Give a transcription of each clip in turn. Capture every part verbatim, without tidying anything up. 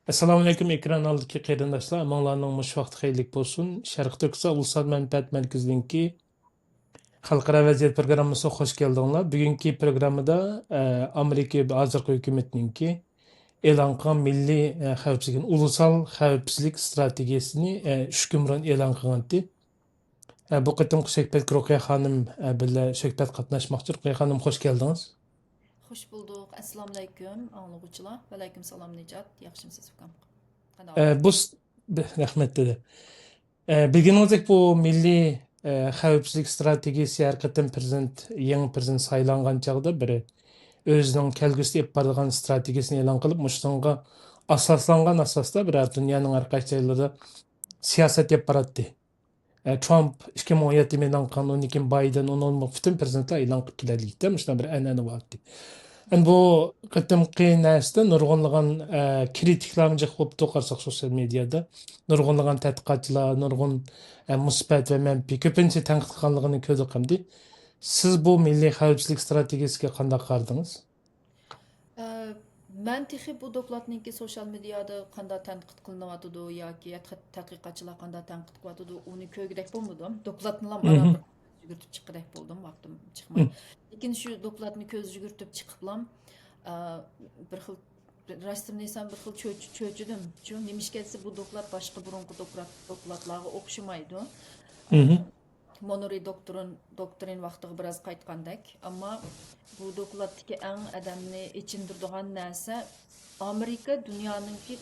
ئەسسالامۇئەلەيكۇم، ئېكران ئالدىدىكى قېرىنداشلار، ھەممىڭلارنىڭ مۇشۇ ۋاقتى خەيرلىك بولسۇن. شەرقىي تۈركىستان ئۇلۇسلار مەنپەئەت مەركىزىنىڭكى خەلقئارا ۋەزىيەت پروگراممىسىغا خوش كەلدىڭلار. بۈگۈنكى پروگراممىدا، ئە، ئامېرىكا ھازىرقى ھۆكۈمىتىنىڭكى ئېلان قىلغان مىللىي، ئە، خەۋپسىزلىك، ئۇلۇسال خەۋپسىزلىك ئىستراتېگىيەسىنى، ئە، ئۈچ كۈن بۇرۇن ئېلان قىلغانتى. ئە، بۇ قېتىمقى سۆھبەتكە رۇقىيە خانىم، ئە، بىللە سۆھبەت قاتناشماقچى. رۇقىيە خانىم، خوش كەلدىڭىز. خوش بولدۇق. ئەسسالامۇئەلەيكۇم، ئاڭلىغۇچىلار. ۋەئەلەيكۇم سالام، نىجات. ياخشىمسىز، ئۇكام؟ قانداق ئە، ئەھۋال؟ بۇ س-، ب-، رەھمەت، دېدى. ئە، بىلگىنىڭىزدەك، بۇ مىللىي، ئە، خەۋپسىزلىك ئىستراتېگىيەسى ھەر قېتىم پىرېزىدېنت، يېڭى پىرېزىدېنت سايلانغان چاغدا بىر ئۆزىنىڭ كەلگۈسىدە ئېلىپ بارىدىغان ئىستراتېگىيەسىنى ئېلان قىلىپ، مۇشۇنىڭغا ئاساسلانغان ئاساستا بىر دۇنيانىڭ ھەر قايسى جايلىرىدا سىياسەت ئېلىپ باراتتى. ئە، ترامپ ئىككى مىڭ ئون يەتتە ئېلان قىلغان، ئۇنىڭدىن كېيىن بايدېن، ئۇنىڭدىن پۈتۈن پىرېزىدېنتلار ئېلان قىلىپ كېلەلىكتە، مۇشۇنداق بىر ئەنئەنە بار ئىدى. ئەمدى بۇ قېتىمقى نەرسىدە نۇرغۇنلىغان، ئە، كرىتىكلارمۇ جىق بوپتۇ، قارىساق سوتسىيال مېدىيادا. نۇرغۇنلىغان تەتقىقاتچىلار، نۇرغۇن، ئە، مۇسبەت ۋە مەنپىي، كۆپىنچە تەنقىد قىلغانلىقىنى كۆردۇق ئەمدى. سىز بۇ مىللىي خەۋپسىزلىك ئىستراتېگىيەسىگە قانداق قارىدىڭىز؟ ئە، مەن تېخى بۇ دوكلاتنىڭكى سوشال مېدىيادا قانداق تەنقىد قىلىنىۋاتىدۇ ياكى تەتقىق-، تەتقىقاتچىلار قانداق تەنقىد قىلىۋاتىدۇ، ئۇنى كۆرگۈدەك بولمىدىم. دوكلاتنىلام ئاران بىر يۈگۈرتۈپ چىققۇدەك بولدۇم، ۋاقتىم چىقماي. لېكىن شۇ دوكلاتنى كۆز يۈگۈرتۈپ چىقىپلام، ئە، بىر خىل، راستىمنى دېسەم، بىر خىل چۆچ-، چۆچۈدۈم. شۇ نېمىشقا دېسە، بۇ دوكلات باشقا بۇرۇنقى دوكلات-، دوكلاتلارغا ئوخشىمايدۇ. مونرى دوكترىن، دوكترىن ۋاقتىغا بىراز قايتقاندەك. ئەمما بۇ دوكلاتتىكى ئەڭ ئادەمنى ئېچىندۇرىدىغان نەرسە، ئامېرىكا دۇنيانىڭكى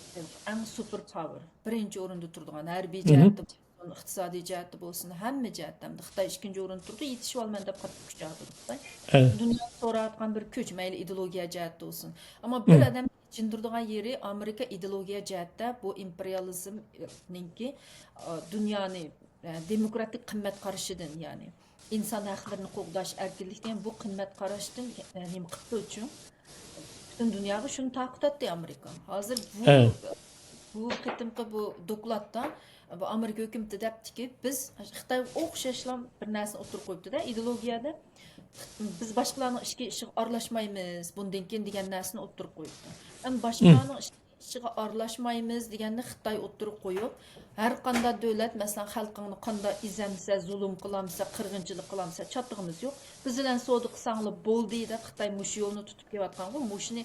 ئەڭ سۇپېر پاۋېر، بىرىنچى ئورۇندا تۇرىدىغان، ھەربىي جەھەتتە بولسۇن، ئىقتىسادىي جەھەتتە بولسۇن، ھەممە جەھەتتە. ئەمدى خىتاي ئىككىنچى ئورۇندا تۇرىدۇ، يېتىشىۋالىمەن دەپ قاتتىق كۈچ چىقىرىدۇ خىتاي. دۇنيا سوراۋاتقان بىر كۈچ، مەيلى ئىدېئولوگىيە جەھەتتە بولسۇن. ئەمما بىر ئادەم ئېچىندۇرىدىغان يېرى، ئامېرىكا ئىدېئولوگىيە جەھەتتە بۇ ئىمپېرىيالىزمنىڭكى، ئا، دۇنيانى، ئە، دېموكراتىك قىممەت قارىشىدىن، يەنى ئىنسان ھەقلىرىنى قوغداش، ئەركىنلىك دېگەن بۇ قىممەت قاراشتىن، ئە، نېمە قىپتۇ ئۈچۈن؟ پۈتۈن دۇنياغا شۇنى تارقىتاتتى ئامېرىكا. ھازىر بۇ، بۇ قېتىمقى بۇ دوكلاتتا بۇ ئامېرىكا ھۆكۈمىتى دەپتىكى، بىز خىتايغا ئوخشاشلا بىر نەرسىنى ئوتتۇرىغا قويۇپتۇ-دە، ئىدېئولوگىيەدە بىز باشقىلارنىڭ ئىچكى ئىشىغا ئارىلاشمايمىز بۇندىن كېيىن دېگەن نەرسىنى ئوتتۇرىغا قويۇپتۇ. ئەمما باشقىلارنىڭ ئىچكى ئىشىغا ئارىلاشمايمىز دېگەننى خىتاي ئوتتۇرىغا قويۇپ، ھەر قانداق دۆلەت، مەسىلەن، خەلقىڭنى قانداق ئېزەمسە، زۇلۇم قىلامسە، قىرغىنچىلىق قىلامسە، چاتىقىمىز يوق. بىز بىلەن سودا قىلساڭلار بولدى دەپ خىتاي مۇشۇ يولنى تۇتۇپ كېلىۋاتقانغۇ، مۇشۇنى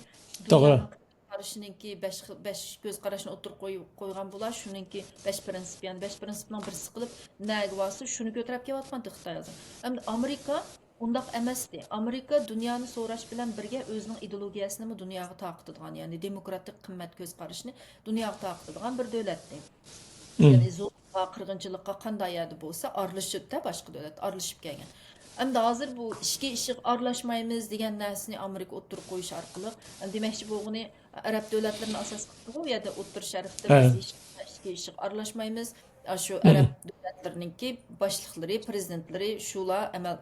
توغرا. دۇنيانىڭ قارىشىنىڭكى بەش خىل، بەش كۆز قاراشنى ئوتتۇرىغا قوي-، قويغان بۇلار، شۇنىڭكى بەش پىرىنسىپ، يەنى بەش پىرىنسىپنىڭ بىرسى قىلىپ، نەگە بارسا شۇنى كۆتۈرۈپ كېلىۋاتقانتى خىتاي ھازىر. ئەمدى ئامېرىكا ئۇنداق ئەمەستى. ئامېرىكا دۇنيانى سوراش بىلەن بىرگە ئۆزىنىڭ ئىدېئولوگىيەسىنىمۇ دۇنياغا تارقىتىدىغان، يەنى دېموكراتىك قىممەت كۆز قارىشىنى دۇنياغا تارقىتىدىغان بىر دۆلەتتى. يەنى زۇلۇمغا، قىرغىنچىلىققا قانداق يەردە بولسا ئارىلىشىدۇ-دە، باشقا دۆلەت ئارىلىشىپ كەلگەن. ئەمدى ھازىر بۇ ئىچكى ئىشىغا ئارىلاشمايمىز دېگەن نەرسىنى ئامېرىكا ئوتتۇرىغا قويۇش ئارقىلىق، دېمەكچى بولغىنى، ئەرەب دۆلەتلىرىنى ئاساس قىلىپ، ئۇ يەردە ئوتتۇرا شەرقتە بىز ھېچ ئىچكى ئىشىغا ئارىلاشمايمىز. ئاشۇ ئەرەب دۆلەتلىرىنىڭكى باشلىقلىرى، پىرېزىدېنتلىرى، شۇلار ئەمەل،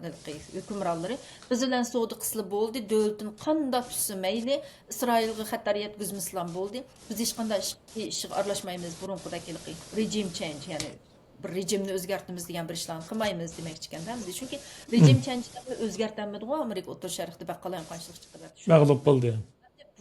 ھۆكۈمرانلىرى بىز بىلەن سودا قىلسىلا بولدى، دۆلىتىنى قانداق تۇتسا مەيلى، ئىسرائىلغا خەتەر يەتكۈزمىسىلا بولدى، بىز ھېچقانداق ئىچكى ئىشىغا ئارىلاشمايمىز، بۇرۇنقىدەك ھېلىقى رېجىم چېنج، يەنى بىر رېجىمنى ئۆزگەرتىمىز دېگەن بىر ئىشلارنى قىلمايمىز دېمەكچىكەندە. ئەمدى چۈنكى رېجىم چېنجنى ئۆزگەرتەلمىدىغۇ ئامېرىكا ئوتتۇرا شەرقتە بەك قالايمىقانچىلىق چىقىرىۋەتتى. مەغلۇپ بولدى.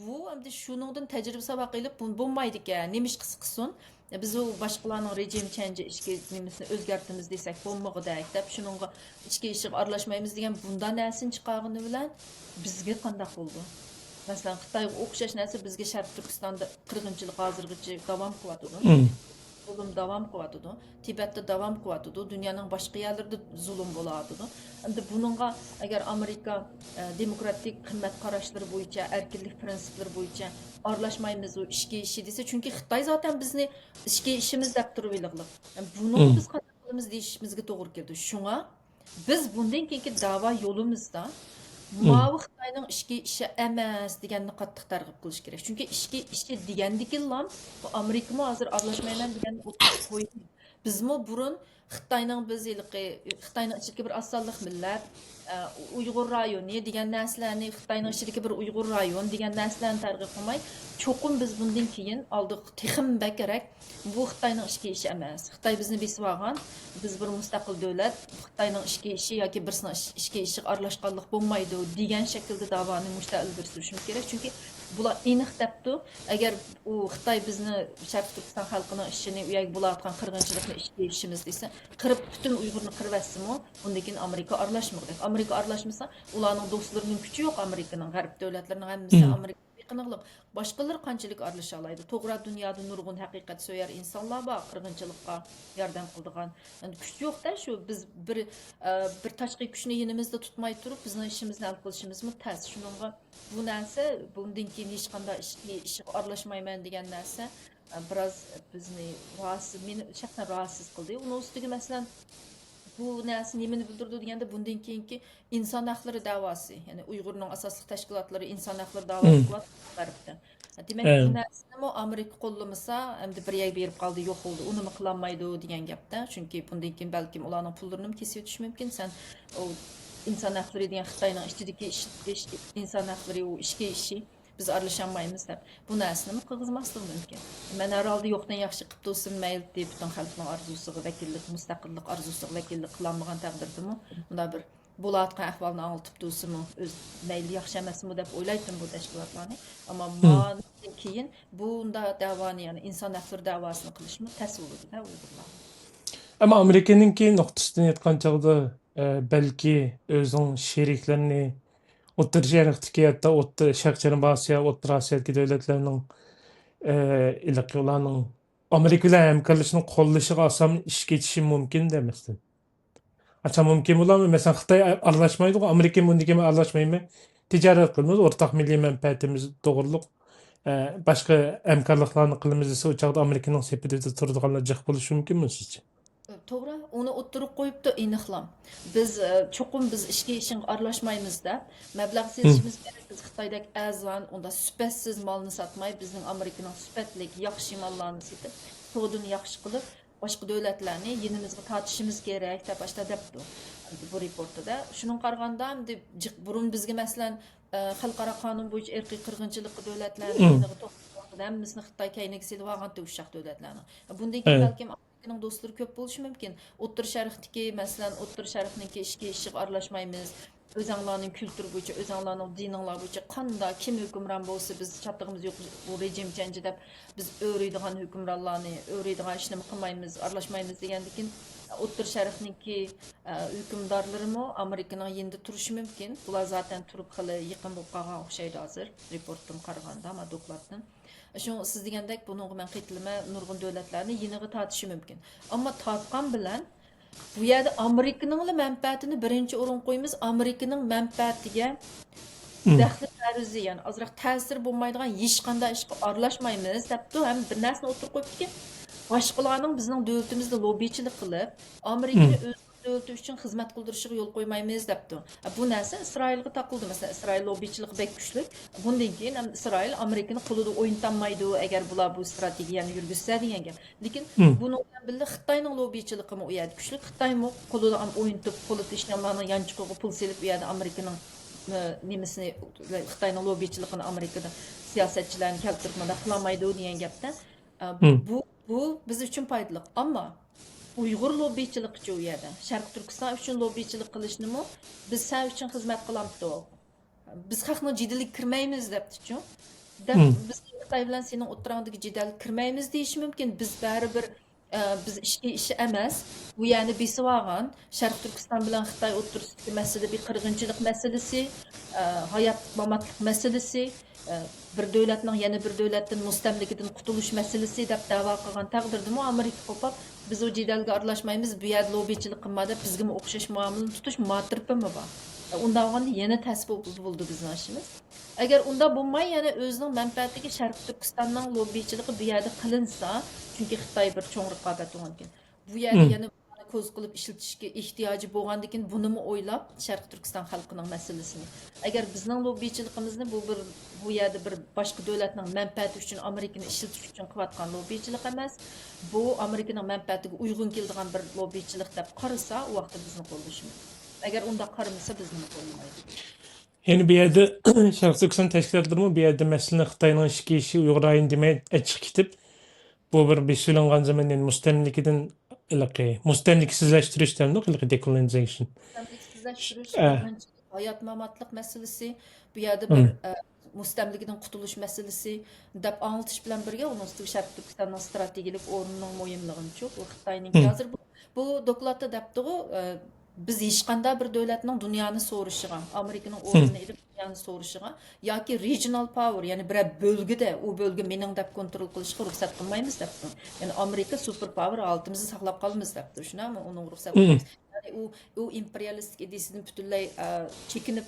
بۇ ئەمدى شۇنىڭدىن تەجرىبە ساۋاق ئېلىپ، بۇ بولمايدىكەن، نېمە ئىش قىلسا قىلسۇن، بىز ئۇ باشقىلارنىڭ رېجىم چېنجى ئىچكى نېمىسىنى ئۆزگەرتىمىز دېسەك بولمىغۇدەك دەپ، شۇنىڭغا ئىچكى ئىشىغا ئارىلاشمايمىز دېگەن بۇنداق نەرسىنى چىقارغىنى بىلەن بىزگە قانداق بولىدۇ؟ مەسىلەن، خىتايغا ئوخشاش نەرسە بىزگە شەرقىي تۈركىستاندا قىرغىنچىلىق ھازىرغىچە داۋام قىلىۋاتىدۇ. زۇلۇم داۋام قىلىۋاتىدۇ. تىبەتتە داۋام قىلىۋاتىدۇ. دۇنيانىڭ باشقا يەرلىرىدە زۇلۇم بولۇۋاتىدۇ. ئەمدى بۇنىڭغا ئەگەر ئامېرىكا، ئە، دېموكراتىك قىممەت قاراشلىرى بويىچە، ئەركىنلىك پىرىنسىپلىرى بويىچە ئارىلاشمايمىز ئۇ ئىچكى ئىشى دېسە، چۈنكى خىتاي زاتەن بىزنى ئىچكى ئىشىمىز دەپ تۇرۇۋېلىغلىق. بۇنىڭغا بىز قانداق قىلىمىز دېيىشىمىزگە توغرا كېلىدۇ. شۇڭا بىز بۇندىن كېيىنكى داۋا يولىمىزدا ماۋۇ خىتاينىڭ ئىچكى ئىشى ئەمەس دېگەننى قاتتىق تەرغىب قىلىش كېرەك. چۈنكى ئىچكى ئىشى دېگەندىكىنلا بۇ ئامېرىكىمۇ ھازىر ئارىلاشمايمەن دېگەننى ئوتتۇرىغا قويدى. بىزمۇ بۇرۇن خىتاينىڭ، بىز ھېلىقى خىتاينىڭ ئىچىدىكى بىر ئاز سانلىق مىللەت، ئە، ئۇيغۇر رايونى دېگەن نەرسىلەرنى، خىتاينىڭ ئىچىدىكى بىر ئۇيغۇر رايون دېگەن نەرسىلەرنى تەرغىب قىلماي، چوقۇم بىز بۇندىن كېيىن ئالدىغا تېخىمۇ بەكرەك بۇ خىتاينىڭ ئىچكى ئىشى ئەمەس. خىتاي بىزنى بېسىۋالغان، بىز بىر مۇستەقىل دۆلەت، خىتاينىڭ ئىچكى ئىشى ياكى بىرسىنىڭ ئىچ-، ئىچكى ئىشىغا ئارىلاشقانلىق بولمايدۇ دېگەن شەكىلدە داۋانى مۇشۇنداق ئىلگىرى سۈرۈشىمىز كېرەك. چۈنكى بۇلار ئېنىق دەپتۇ. ئەگەر ئۇ خىتاي بىزنى، شەرقىي تۈركىستان خەلقىنىڭ ئىشىنى، ئۇ يەرگە بولۇۋاتقان قىرغىنچىلىقنى ئىشكە ئېشىشىمىز دېسە، قىرىپ پۈتۈن ئۇيغۇرنى قىرىۋەتسىمۇ، بۇندىن كېيىن ئامېرىكا ئارىلاشمىغۇدەك. ئامېرىكا ئارىلاشمىسا، ئۇلارنىڭ دوستلىرىنىڭ كۈچى يوق ئامېرىكىنىڭ. غەرب دۆلەتلىرىنىڭ ھەممىسى ئامېرىكا يېقىنلىق. باشقىلار قانچىلىك ئارىلىشالايدۇ؟ توغرا، دۇنيادا نۇرغۇن ھەقىقەت سۆيەر ئىنسانلار بار، قىرغىنچىلىققا ياردەم قىلىدىغان. يەنى كۈچ يوق-دە، شۇ بىز بىر، ئە، بىر تاشقى كۈچنى يېنىمىزدا تۇتماي تۇرۇپ، بىزنىڭ ئىشىمىزنى ھەل قىلىشىمىزمۇ تەس. شۇنىڭغا بۇ نەرسە بۇندىن كېيىن ھېچقانداق ئىشقا، ئىشىغا ئارىلاشمايمەن دېگەن نەرسە، ئە، بىراز بىزنى راھەتسىز، مېنى شەخسەن راھەتسىز قىلدى. ئۇنىڭ ئۈستىگە، مەسىلەن، بۇ نەرسە نېمىنى بىلدۈرىدۇ دېگەندە، بۇندىن كېيىنكى ئىنسان ھەقلىرى دەۋاسى، يەنى ئۇيغۇرنىڭ ئاساسلىق تەشكىلاتلىرى ئىنسان ھەقلىرى دەۋاسى قىلىۋاتىدۇ غەربتە. دېمەك، بۇ نەرسىنىمۇ ئامېرىكا قوللىمىسا، ئەمدى بىر يەرگە بېرىپ قالدى، يوق بولدى، ئۇنىمۇ قىلالمايدۇ دېگەن گەپتە. چۈنكى بۇندىن كېيىن بەلكىم ئۇلارنىڭ پۇللىرىنىمۇ كېسىۋېتىشى مۇمكىن. سەن ئۇ ئىنسان ھەقلىرى دېگەن خىتاينىڭ ئىچىدىكى ئىش، ئىش، ئىنسان ھەقلىرى، ئۇ ئىشكە ئىشى. بىز ئارىلىشالمايمىز دەپ، بۇ نەرسىنىمۇ قىلغۇزماسلىقى مۇمكىن. مەن ھەر ھالدا يوقتىن ياخشى قىپتۇ دېسىمۇ مەيلى، پۈتۈن خەلقنىڭ ئارزۇسىغا ۋەكىللىك، مۇستەقىللىق ئارزۇسىغا ۋەكىللىك قىلالمىغان تەقدىردىمۇ، مۇنداق بىر بولۇۋاتقان ئەھۋالنى ئاڭلىتىپتۇ دېسىمۇ، ئۆز مەيلى ياخشى ئەمەسمۇ دەپ ئويلايتتىم بۇ تەشكىلاتلارنى. ئەمما ماندىن كېيىن بۇنداق دەۋانى، يەنى ئىنسان ھەقلىرى دەۋاسىنى قىلىشمۇ تەس بولىدۇ-دە ئۇيغۇرلارغا. ئەمما ئامېرىكىنىڭكى نۇقتىسىدىن ئېيتقان چاغدا، ئە، بەلكى ئۆزىنىڭ شېرىكلىرىنى ئوتتۇرا شەرقتىكى، ھەتتا ئوتتۇرا شەرق جەنۇبىي ئاسىيا، ئوتتۇرا ئاسىيادىكى دۆلەتلەرنىڭ، ئە، ھېلىقى ئۇلارنىڭ ئامېرىكا بىلەن ھەمكارلىشىشنىڭ قوللىشىغا ئاسان ئىشكە كېتىشى مۇمكىن دەمەسمىدى؟ ئاچا مۇمكىن بولامدۇ؟ مەسىلەن، خىتاي ئارىلاشمايدىغۇ، ئامېرىكا بۇندىن كېيىن ئارىلاشمايمەن، تىجارەت قىلىمىز، ئورتاق مىللىي مەنپەئەتىمىز توغرۇلۇق، ئە، باشقا ھەمكارلىقلارنى قىلىمىز دېسە، ئۇ چاغدا ئامېرىكىنىڭ سېپىدە تۇرىدىغانلار جىق بولۇشى مۇمكىنمۇ سىزچە؟ توغرا، ئۇنى ئوتتۇرىغا قويۇپتۇ ئېنىقلا. بىز، ئە، چوقۇم بىز ئىچكى ئىشىڭغا ئارىلاشمايمىز دەپ مەبلەغ سېلىشىمىز كېرەك. بىز خىتايدەك ئەرزان، ئۇنداق سۈپەتسىز مالنى ساتماي، بىزنىڭ ئامېرىكىنىڭ سۈپەتلىك، ياخشى ماللارنى سېتىپ، سودىنى ياخشى قىلىپ، باشقا دۆلەتلەرنى يېنىمىزغا تارتىشىمىز كېرەك دەپ ئاشتا دەپتۇ بۇ رېپورتىدا. شۇنىڭغا قارىغاندا، ئەمدى جىق-، بۇرۇن بىزگە، مەسىلەن، ئە، خەلقئارا قانۇن بويىچە ئىرقىي قىرغىنچىلىققا دۆلەتلەرنى يېنىغا توختىتىپ ۋاقتىدا ھەممىسىنى خىتاي كەينىگە سېلىۋالغانتى ئۇششاق دۆلەتلەرنىڭ. بۇندىن كېيىن بەلكىم ئامېرىكىنىڭ دوستلىرى كۆپ بولۇشى مۇمكىن. ئوتتۇرا شەرقتىكى، مەسىلەن، ئوتتۇرا شەرقنىڭكى ئىچكى ئىشىغا ئارىلاشمايمىز. ئۆزەڭلارنىڭ كۈلتۈرى بويىچە، ئۆزەڭلارنىڭ دىنىڭلار بويىچە قاندا كىم ھۆكۈمران بولسا، بىز چاتىقىمىز يوق، بۇ رېجىم چەنجى دەپ، بىز ئۆرۈيدىغان ھۆكۈمرانلارنى، ئۆرۈيدىغان ئىشنىمۇ قىلمايمىز، ئارىلاشمايمىز دېگەندىكىن، ئوتتۇرا شەرقنىڭكى، ئە، ھۆكۈمدارلىرىمۇ ئامېرىكىنىڭ يېنىدا تۇرۇشى مۇمكىن. بۇلار زاتەن تۇرۇپ خېلى يېقىن بولۇپ قالغان ئوخشايدۇ ھازىر، رېپورتتىن قارىغاندا، ما، دوكلاتتىن. شۇڭا سىز دېگەندەك، بۇنىڭغا مەن قېتىلىمەن، نۇرغۇن دۆلەتلەرنى يېنىغا تارتىشى مۇمكىن. ئەمما تارتقان بىلەن بۇ يەردە ئامېرىكىنىڭلا مەنپەئەتىنى بىرىنچى ئورۇنغا قويىمىز، ئامېرىكىنىڭ مەنپەئەتىگە دەخلى تەرۇزى، يەنى ئازراق تەسىرى بولمايدىغان ھېچقانداق ئىشقا ئارىلاشمايمىز دەپتۇ ھەم بىر نەرسىنى ئوتتۇرىغا قويۇپتىكەن، باشقىلارنىڭ بىزنىڭ دۆلىتىمىزدە لوببىچىلىق قىلىپ، ئامېرىكىنى ئۆزىنىڭ دۆلىتى ئۈچۈن خىزمەت قىلدۇرۇشىغا يول قويمايمىز دەپتۇ. بۇ نەرسە ئىسرائىلغا تاقىلىدۇ. مەسىلەن، ئىسرائىل لوببىچىلىقى بەك كۈچلۈك. بۇندىن كېيىن ئەمدى ئىسرائىل ئامېرىكىنى قولىدا ئوينىتالمايدۇ، ئەگەر بۇلار بۇ ئىستراتېگىيەنى يۈرگۈزسە دېگەن گەپ. لېكىن بۇنىڭ بىللە خىتاينىڭ لوببىچىلىقىمۇ ئۇ يەردە كۈچلۈك. خىتايمۇ قولىدا ئام-، ئوينىتىپ، قولىدا تېشناملارنىڭ يانچۇقىغا پۇل سېلىپ، ئۇ يەردە ئامېرىكىنىڭ، ئە، نېمىسىنى، خىتاينىڭ لوببىچىلىقىنى ئامېرىكىدا سىياسەتچىلەرنى كەلتۈرۈپ مۇنداق قىلالمايدۇ دېگەن گەپتە. ئە، بۇ، بۇ بىز ئۈچۈن پايدىلىق. ئەمما ئۇيغۇر لوببىچىلىقىچۇ ئۇ يەردە؟ شەرقىي تۈركىستان ئۈچۈن لوببىچىلىق قىلىشنىمۇ بىز سەن ئۈچۈن خىزمەت قىلامتۇق. بىز خەقنىڭ جېدىلىگە كىرمەيمىز دەپتىچۇ. دەپ، بىز خىتاي بىلەن سېنىڭ ئوتتۇراڭدىكى جېدەلگە كىرمەيمىز دېيىشى مۇمكىن. بىز بەرىبىر، ئە، بىز ئىچكى ئىشى ئەمەس، بۇ يەرنى بېسىۋالغان، شەرقىي تۈركىستان بىلەن خىتاي ئوتتۇرىسىدىكى مەسىلە بىر قىرغىنچىلىق مەسىلىسى، ئە، ھايات-ماماتلىق مەسىلىسى، ئە، بىر دۆلەتنىڭ يەنە بىر دۆلەتتىن مۇستەملىكىدىن قۇتۇلۇش مەسىلىسى دەپ دەۋا قىلغان تەقدىردىمۇ، ئامېرىكا قوپاپ، بىز ئۇ جېدەلگە ئارىلاشمايمىز، بۇ يەردە لوببىچىلىق قىلما دەپ، بىزگىمۇ ئوخشاش مۇئامىلىنى تۇتۇش ماتىرىپىمۇ بار. ئۇنداق بولغاندا يەنە تەس بولدى بىزنىڭ ئىشىمىز. ئەگەر ئۇنداق بولماي، يەنە ئۆزىنىڭ مەنپەئەتىگە شەرقىي تۈركىستاننىڭ لوببىچىلىقى بۇ يەردە قىلىنسا، چۈنكى خىتاي بىر چوڭ رىقابەت بولغاندىكىن، بۇ يەردە يەنە كوز قىلىپ ئىشلىتىشكە ئېھتىياجى بولغاندىكىن، بۇنىمۇ ئويلاپ، شەرقىي تۈركىستان خەلقىنىڭ مەسىلىسىنى. ئەگەر بىزنىڭ لوببىچىلىقىمىزنى بۇ بىر، بۇ يەردە بىر باشقا دۆلەتنىڭ مەنپەئەتى ئۈچۈن، ئامېرىكىنى ئىشلىتىش ئۈچۈن قىلىۋاتقان لوببىچىلىق ئەمەس، بۇ ئامېرىكىنىڭ مەنپەئەتىگە ئۇيغۇن كېلىدىغان بىر لوببىچىلىق دەپ قارىسا، ئۇ ۋاقىتتا بىزنى قوللىشى مۇمكىن. ئەگەر ئۇنداق قارىمىسا، بىزنىمۇ قوللىمايدۇ. يەنى بۇ يەردە شەرقىي تۈركىستان تەشكىلاتلىرىمۇ بۇ يەردە مەسىلىنى خىتاينىڭ ئىچكى ئىشى، ئۇيغۇر رايونى دېمەي ئەچچىق كېتىپ، بۇ بىر بېسىۋېلىنغان زېمىن، يەنى مۇستەملىكىدىن ھېلىقى مۇستەملىكىسىزلەشتۈرۈش دەمدۇق، ھېلىقى دېكولونىزېيشن. مۇستەملىكىسىزلەشتۈرۈش، ئە، قىرغىنچىلىق، ھايات-ماماتلىق مەسىلىسى، بۇ يەردە بىر، ئە، مۇستەملىكىدىن قۇتۇلۇش مەسىلىسى دەپ ئاڭلىتىش بىلەن بىرگە، ئۇنىڭ ئۈستىگە شەرقىي تۈركىستاننىڭ ئستراتېگىيەلىك ئورنىنىڭ مۇھىملىقىنىچۇ، بۇ خىتاينىڭكى ھازىر بۇ، بۇ دوكلاتتا دەپتىغۇ، ئە، بىز ھېچقانداق بىر دۆلەتنىڭ دۇنيانى سورىشىغا، ئامېرىكىنىڭ ئورنىنى ئېلىپ دۇنيانى سورىشىغا ياكى رېجىنال پاۋېر، يەنى بىرەر بۆلگىدە ئۇ بۆلگە مېنىڭ دەپ كونترول قىلىشقا رۇخسەت قىلمايمىز دەپتۇ. يەنى ئامېرىكا سۇپېر پاۋېر ھالىتىمىزنى ساقلاپ قالىمىز دەپتۇ. شۇنداقمۇ؟ ئۇنىڭغا رۇخسەت قىلمايمىز. يەنى ئۇ، ئۇ ئىمپېرىيالىستىك ئىدىيىسىدىن پۈتۈنلەي، ئە، چېكىنىپ،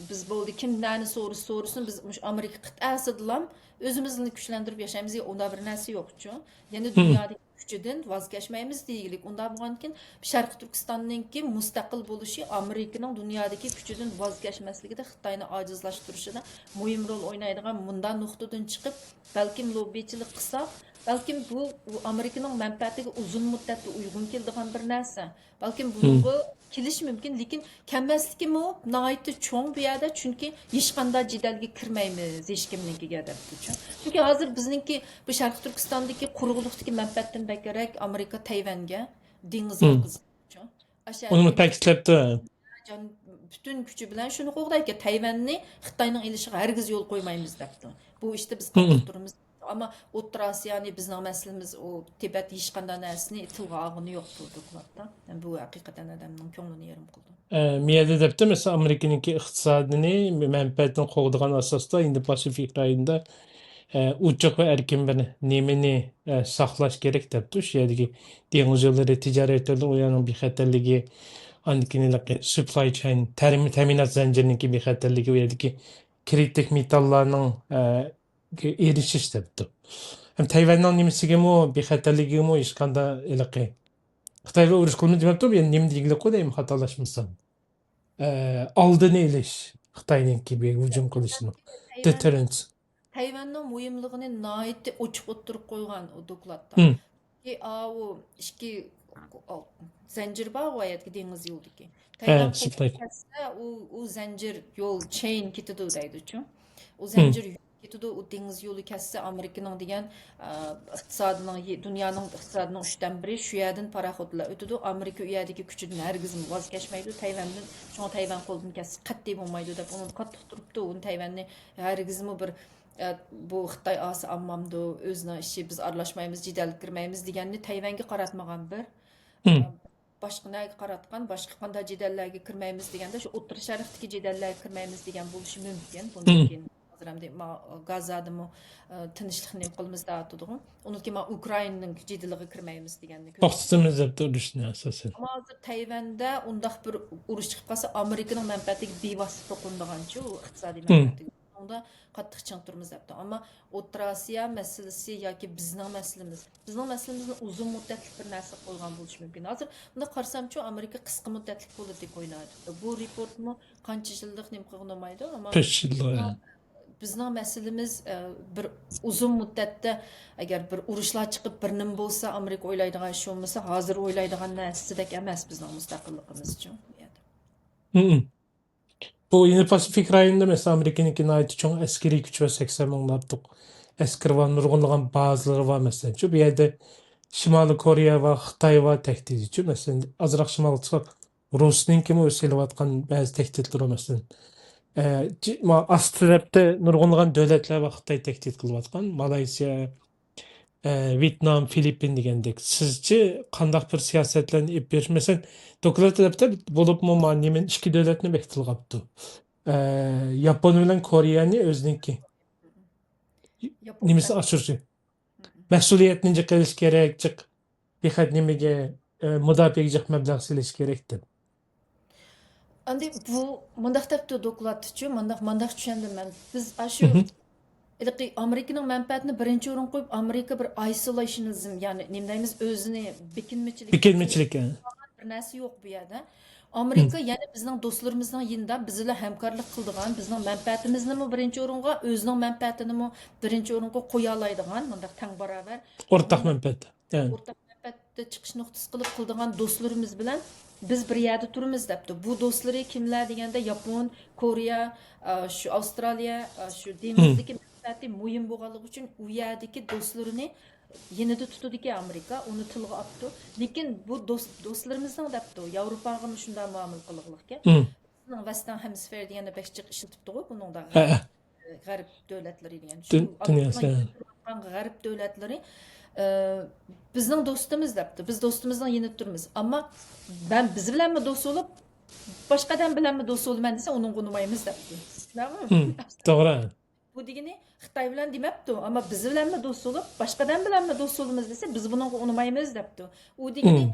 بىز بولدى، كىم نەنى سورىسا سورىسۇن، بىز مۇشۇ ئامېرىكا قىتئەسىدىلا ئۆزىمىزنى كۈچلەندۈرۈپ ياشايمىز، ئۇنداق بىر نەرسە يوقچۇ. يەنى دۇنيادىكى كۈچىدىن ۋاز كەچمەيمىز دېگىلىك. ئۇنداق بولغاندىكىن شەرقىي تۈركىستاننىڭكى مۇستەقىل بولۇشى ئامېرىكىنىڭ دۇنيادىكى كۈچىدىن ۋاز كەچمەسلىكىدە، خىتاينى ئاجىزلاشتۇرۇشىدا مۇھىم رول ئوينايدىغان مۇنداق نۇقتىدىن چىقىپ، بەلكىم لوببىچىلىك قىلساق، بەلكىم بۇ، بۇ ئامېرىكىنىڭ مەنپەئەتىگە ئۇزۇن مۇددەتتە ئۇيغۇن كېلىدىغان بىر نەرسە. بەلكىم بۇنىڭغا كېلىشى مۇمكىن، لېكىن كەلمەسلىكىمۇ ناھايىتى چوڭ بۇ يەردە، چۈنكى ھېچقانداق جېدەلگە كىرمەيمىز، ھېچكىمنىڭكىگە دەپتۇچۇ. چۈنكى ھازىر بىزنىڭكى بۇ شەرقىي تۈركىستاندىكى قۇرۇقلۇقتىكى مەنپەئەتتىن بەكرەك ئامېرىكا تەيۋەنگە، دېڭىز يىلقىسىغىچۇ. ئۇنىمۇ تەكىتلەپتۇ. جان، پۈتۈن كۈچى بىلەن شۇنى قوغدايدىكەن، تەيۋەننى خىتاينىڭ ئېلىشىغا ھەرگىز يول قويمايمىز دەپتۇ. بۇ ئىشتا بىز قاتتىق تۇرىمىز. ئەمما ئوتتۇرا ئاسىيانى، بىزنىڭ مەسىلىمىز ئۇ تىبەت ھېچقانداق نەرسىنى تىلغا ئالغىنى يوق بۇ دوكلاتتا. بۇ ھەقىقەتەن ئادەمنىڭ كۆڭلىنى يېرىم قىلىدۇ. ئە، مىيەدە دەپتۇ، مەسىلەن، ئامېرىكىنىڭكى ئىقتىسادىنى، مەنپەئەتىنى قوغدىغان ئاساستا ھىندى پاسىفىك رايونىدا، ئە، ئوچۇق ۋە ئەركىن بىر نېمىنى، ئە، ساقلاش كېرەك دەپتۇ. شۇ يەردىكى دېڭىز يوللىرى، تىجارەت يوللىرى، ئۇ يەرنىڭ بىخەتەرلىكى، ئاندىن كېيىن ھېلىقى سۇپلاي چېين، تەمىن-، تەمىنات زەنجىرىنىڭكى بىخەتەرلىكى، ئۇ يەردىكى كرىتىك مېتاللارنىڭ، ئە، ئېرىشىش دەپتۇ. ھەم تەيۋەننىڭ نېمىسىگىمۇ، بىخەتەرلىكىگىمۇ ھېچقانداق ھېلىقى خىتاي بىلەن ئۇرۇش قىلىمىز دېمەپتۇ، يەنى نېمە دېگىلى قوي دەيمەن، خاتالاشمىسام. ئە، ئالدىنى ئېلىش، خىتاينىڭكى بىر ھۇجۇم قىلىشىنىڭ. تەيۋەن، دېتېررېنس. تەيۋەننىڭ مۇھىملىقىنى ناھايىتى ئوچۇق ئوتتۇرىغا قويغان ئۇ دوكلاتتا. ھىم. ئاۋۇ ئىككى زەنجىر بار، ئۇ يەردىكى دېڭىز يولىدىكى. ھە، تەيۋەن قوغدىلىپ كەتسە، ئۇ، ئۇ زەنجىر يول، چېين كېتىدۇ دەيدۇچۇ. ئۇ زەنجىر يول كېتىدۇ، ئۇ دېڭىز يولى كەتسە، ئامېرىكىنىڭ دېگەن، ئە، ئىقتىسادىنىڭ، دۇنيانىڭ ئىقتىسادىنىڭ ئۈچتىن بىرى شۇ يەردىن پاراخوتلا ئۆتىدۇ. ئامېرىكا ئۇ يەردىكى كۈچىدىن ھەرگىزمۇ ۋاز كەچمەيدۇ. تەيۋەندىن، شۇڭا تەيۋەن قولىدىن كەتسە قەتئىي بولمايدۇ دەپ، ئۇنى قاتتىق تۇرۇپتۇ. ئۇنى تەيۋەننى ھەرگىزمۇ بىر، ئە، بۇ خىتاي ئالسا ئالمامدۇ، ئۆزىنىڭ ئىشى، بىز ئارىلاشمايمىز، جېدەلگە كىرمەيمىز دېگەننى تەيۋەنگە قاراتمىغان بىر. ئە، باشقا نەگە قاراتقان، باشقا قانداق جېدەللەرگە كىرمەيمىز دېگەندە، شۇ ئوتتۇرا شەرقتىكى جېدەللەرگە كىرمەيمىز دېگەن بولۇشى مۇمكىن. بۇندىن كېيىن ھازىر ئەمدى ما-، گازادىمۇ، ئە، تىنچلىقنى نېمە قىلىمىز دەۋاتىدىغۇ. ئۇنىڭدىن كېيىن ما ئۇكرائىنىنىڭ جېدىلىغا كىرمەيمىز دېگەننى كۆرۈپ توختىتىمىز دەپتۇ ئۇرۇشنى ئاساسەن. ئەمما ھازىر تەيۋەندە ئۇنداق بىر ئۇرۇش چىقىپ قالسا، ئامېرىكىنىڭ مەنپەئەتىگە بىۋاسىتە توقۇنىدىغانچۇ ئۇ ئىقتىسادىي مەنپەئەتىگە. شۇنىڭدا قاتتىق چىڭ تۇرىمىز دەپتۇ. ئەمما ئوتتۇرا ئاسىيا مەسىلىسى ياكى بىزنىڭ مەسىلىمىز، بىزنىڭ مەسىلىمىزنى ئۇزۇن مۇددەتلىك بىر نەرسە قىلغان بولۇشى مۇمكىن. ھازىر بۇنداق قارىسامچۇ، ئامېرىكا قىسقا مۇددەتلىك پولىتىكا ئوينايدۇ. بۇ رېپورتمۇ قانچە يىللىق نېمە قىلغىنى بولمايدۇ، ئەمما بىزنىڭ مەسىلىمىز، ئە، بىر ئۇزۇن مۇددەتتە ئەگەر بىر ئۇرۇشلار چىقىپ، بىر نېمە بولسا، ئامېرىكا ئويلايدىغان ئىش بولمىسا، ھازىر ئويلايدىغان نەرسىدەك ئەمەس بىزنىڭ مۇستەقىللىقىمىزچۇ بۇ يەردە. بۇ ھىندى پاسىفىك رايونىدا، مەسىلەن، ئامېرىكىنىڭكى ناھايىتى چوڭ ئەسكىرىي كۈچى بار، سەكسەن مىڭدىن ئارتۇق ئەسكىرى بار، نۇرغۇنلىغان بازىلىرى بار، مەسىلەنچۇ، بۇ يەردە شىمالىي كورېيە بار، خىتاي بار تەھدىتىچۇ. مەسىلەن، ئازراق شىمالغا چىقساق، رۇسنىڭكىمۇ سېلىۋاتقان بەزى تەھدىتلىرى بار، مەسىلەن. ئە، جى-، ما-، ئاستى تەرەپتە نۇرغۇنلىغان دۆلەتلەر بار، خىتاي تەھدىت قىلىۋاتقان، مالايسىيا، ئە، ۋيېتنام، فىلىپپىن دېگەندەك. سىزچە قانداق بىر سىياسەتلەرنى ئېلىپ بېرىش؟ مەسىلەن، دوكلات تەرەپتە بولۇپمۇ ما-، نېمە، ئىككى دۆلەتنى بەك تىلغا ئاپتۇ. ئە، ياپون بىلەن كورېيەنى ئۆزىنىڭكى ياپون نېمىسى بىلەن ئاشۇرۇشى. مەسئۇلىيەتنى جىق ئېلىش كېرەك، جىق بىخەت نېمىگە، ئە، مۇداپىئەگە جىق مەبلەغ سېلىش كېرەك دەپ. ئەمدى بۇ مۇنداق دەپتۇ دوكلاتتىچۇ، مانداق، مانداق چۈشەندىم مەن. بىز ئاشۇ ھېلىقى ئامېرىكىنىڭ مەنپەئەتىنى بىرىنچى ئورۇنغا قويۇپ، ئامېرىكا بىر ئايسولېيشنىزم، يەنى نېمە دەيمىز، ئۆزىنى بېكىنمىچىلىك، بېكىنمىچىلىك، ھە. بىر نەرسە يوق بۇ يەردە. ئامېرىكا يەنە بىزنىڭ دوستلىرىمىزنىڭ يېنىدا، بىز بىلەن ھەمكارلىق قىلىدىغان، بىزنىڭ مەنپەئەتىمىزنىمۇ بىرىنچى ئورۇنغا، ئۆزىنىڭ مەنپەئەتىنىمۇ بىرىنچى ئورۇنغا قويالايدىغان، مۇنداق تەڭ باراۋەر. ئورتاق مەنپەئەت. ئورتاق مەنپەئەتتە چىقىش نۇقتىسى قىلىپ قىلىدىغان دوستلىرىمىز بىلەن بىز بىر يەردە تۇرىمىز دەپتۇ. بۇ دوستلىرى كىملەر دېگەندە، ياپون، كورېيە، ئە، شۇ ئاۋسترالىيە، ئە، شۇ دېڭىزدىكى مەنپەئەتى مۇھىم بولغانلىقى ئۈچۈن ئۇ يەردىكى دوستلىرىنى يېنىدا تۇتىدىكەن ئامېرىكا، ئۇنى تىلغا ئاپتۇ. لېكىن بۇ دوست-، دوستلىرىمىزنىڭ دەپتۇ، ياۋروپاغىمۇ شۇنداق مۇئامىلە قىلغۇلۇقكەن. بىزنىڭ ۋەستەرن ھېمسفېر دېگەندە بەك جىق ئىشلىتىپتىغۇ بۇنىڭدا. ھە، ھە. غەرب دۆلەتلىرى دېگەن. شۇ دۇن-، دۇنياسى. ئامېرىكىنىڭ يېنىدا تۇرۇۋاتقان غەرب دۆلەتلىرى، ئە، بىزنىڭ دوستىمىز دەپتۇ. بىز دوستىمىزنىڭ يېنىدا تۇرىمىز. ئەمما بىز بىلەنمۇ دوست بولۇپ، باشقا ئادەم بىلەنمۇ دوست بولىمەن دېسە، ئۇنىڭغا ئۇنىمايمىز دەپتۇ. شۇنداقمۇ؟ مم، توغرا. بۇ دېگىنى خىتاي بىلەن دېمەپتۇ، ئەمما بىز بىلەنمۇ دوست بولۇپ، باشقا ئادەم بىلەنمۇ دوست بولىمىز دېسە، بىز بۇنىڭغا ئۇنىمايمىز دەپتۇ. ئۇ دېگىنى، مم،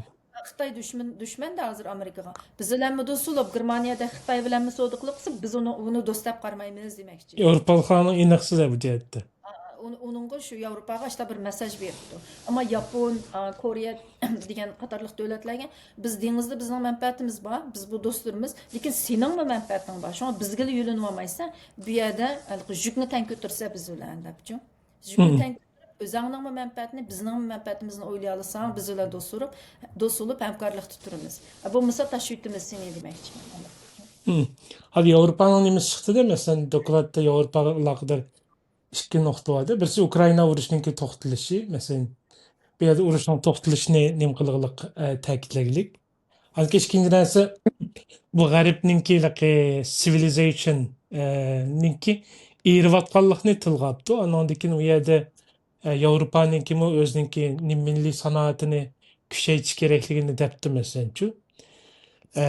خىتاي دۈشمەن، دۈشمەندە ھازىر ئامېرىكىغا. بىز بىلەنمۇ دوست بولۇپ، گېرمانىيەدە خىتاي بىلەنمۇ سودا قىلىپ قىلسا، بىز ئۇنى، ئۇنى دوست دەپ قارىمايمىز دېمەكچى. ياۋروپالىقلارنىڭ ئېنىقسىز بۇ جەھەتتە. ئا، ئۇن-، ئۇنىڭغا شۇ ياۋروپاغا ئاشتا بىر مەساج بېرىپتۇ. ئەمما ياپون، ئا، كورېيە دېگەن قاتارلىق دۆلەتلەرگە بىز دېڭىزدا بىزنىڭ مەنپەئەتىمىز بار، بىز بۇ دوستلىرىمىز، لېكىن سېنىڭمۇ مەنپەئەتىڭ بار، شۇڭا بىزگىلا يۆلىنىۋالمايسەن، بۇ يەردە ھېلىقى يۈكنى تەڭ كۆتۈرسە بىز بىلەن دەپچۇ. يۈكنى، مم، تەڭ كۆتۈرۈپ، ئۆزەڭنىڭمۇ مەنپەئەتىنى، بىزنىڭمۇ مەنپەئەتىمىزنى ئويلىيالىساڭ، بىز بىلەن دوست بولۇپ، دوست بولۇپ ھەمكارلىقتا تۇرىمىز. بولمىسا تاشلىۋېتىمىز سېنى دېمەكچىمەن. مم. ھازىر ياۋروپانىڭ نېمىسى چىقتىدە، مەسىلەن، دوكلاتتا ياۋروپاغا ئالاقىدار ئىككى نۇقتا بار. بىرسى ئۇكرائىنا ئۇرۇشىنىڭكى توختىلىشى، مەسىلەن، بۇ يەردە ئۇرۇشنىڭ توختىلىشىنى نېمە قىلغىلىق، ئە، تەكىتلەيلىك. ئاندىن كېيىن ئىككىنچى نەرسە، بۇ غەربنىڭكى ھېلىقى سىۋىلىزېيشن، ئە، نىڭكى ئېرىۋاتقانلىقىنى تىلغا ئاپتۇ. ئانىڭدىن كېيىن ئۇ يەردە، ئە، ياۋروپانىڭكىمۇ ئۆزىنىڭكى نېمە مىللىي سانائىتىنى كۈچەيتىش كېرەكلىكىنى دەپتۇ، مەسىلەنچۇ. ئە،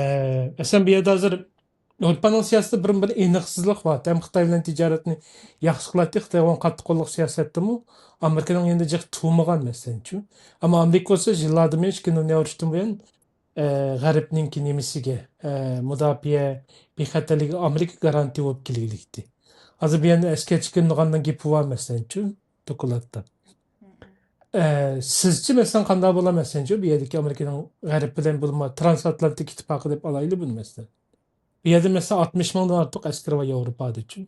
مەسىلەن، بۇ يەردە ھازىر ياۋروپانىڭ سىياسىتىدە بىر، بىر ئېنىقسىزلىق بار. ھەم خىتاي بىلەن تىجارەتنى ياخشى قىلاتتى. خىتاي بولغان قاتتىق قوللۇق سىياسەتتىمۇ ئامېرىكىنىڭ يېنىدا جىق تۇرمىغان، مەسىلەنچۇ. ئەمما ئامېرىكا بولسا يىللاردىن بۇيان، ئىككىنچى دۇنيا ئۇرۇشتىن بۇيان، ئە، غەربنىڭكى نېمىسىگە، ئە، مۇداپىئە بىخەتەرلىكىگە ئامېرىكا گارانتىيە بولۇپ كېلىگلىكتى. ھازىر بۇ يەردە ئەسكەر چېكىنىدىغاننىڭ گېپى بار، مەسىلەنچۇ، دوكلاتتا. ئە، سىزچە، مەسىلەن، قانداق بولا، مەسىلەنچۇ، بۇ يەردىكى ئامېرىكىنىڭ غەرب بىلەن بولما ترانسئاتلانتىك ئىتتىپاقى دەپ ئالايلى بۇنى، مەسىلەن. بۇ يەردە، مەسىلەن، ئاتمىش مىڭدىن ئارتۇق ئەسكىرى بار ياۋروپادىچۇ.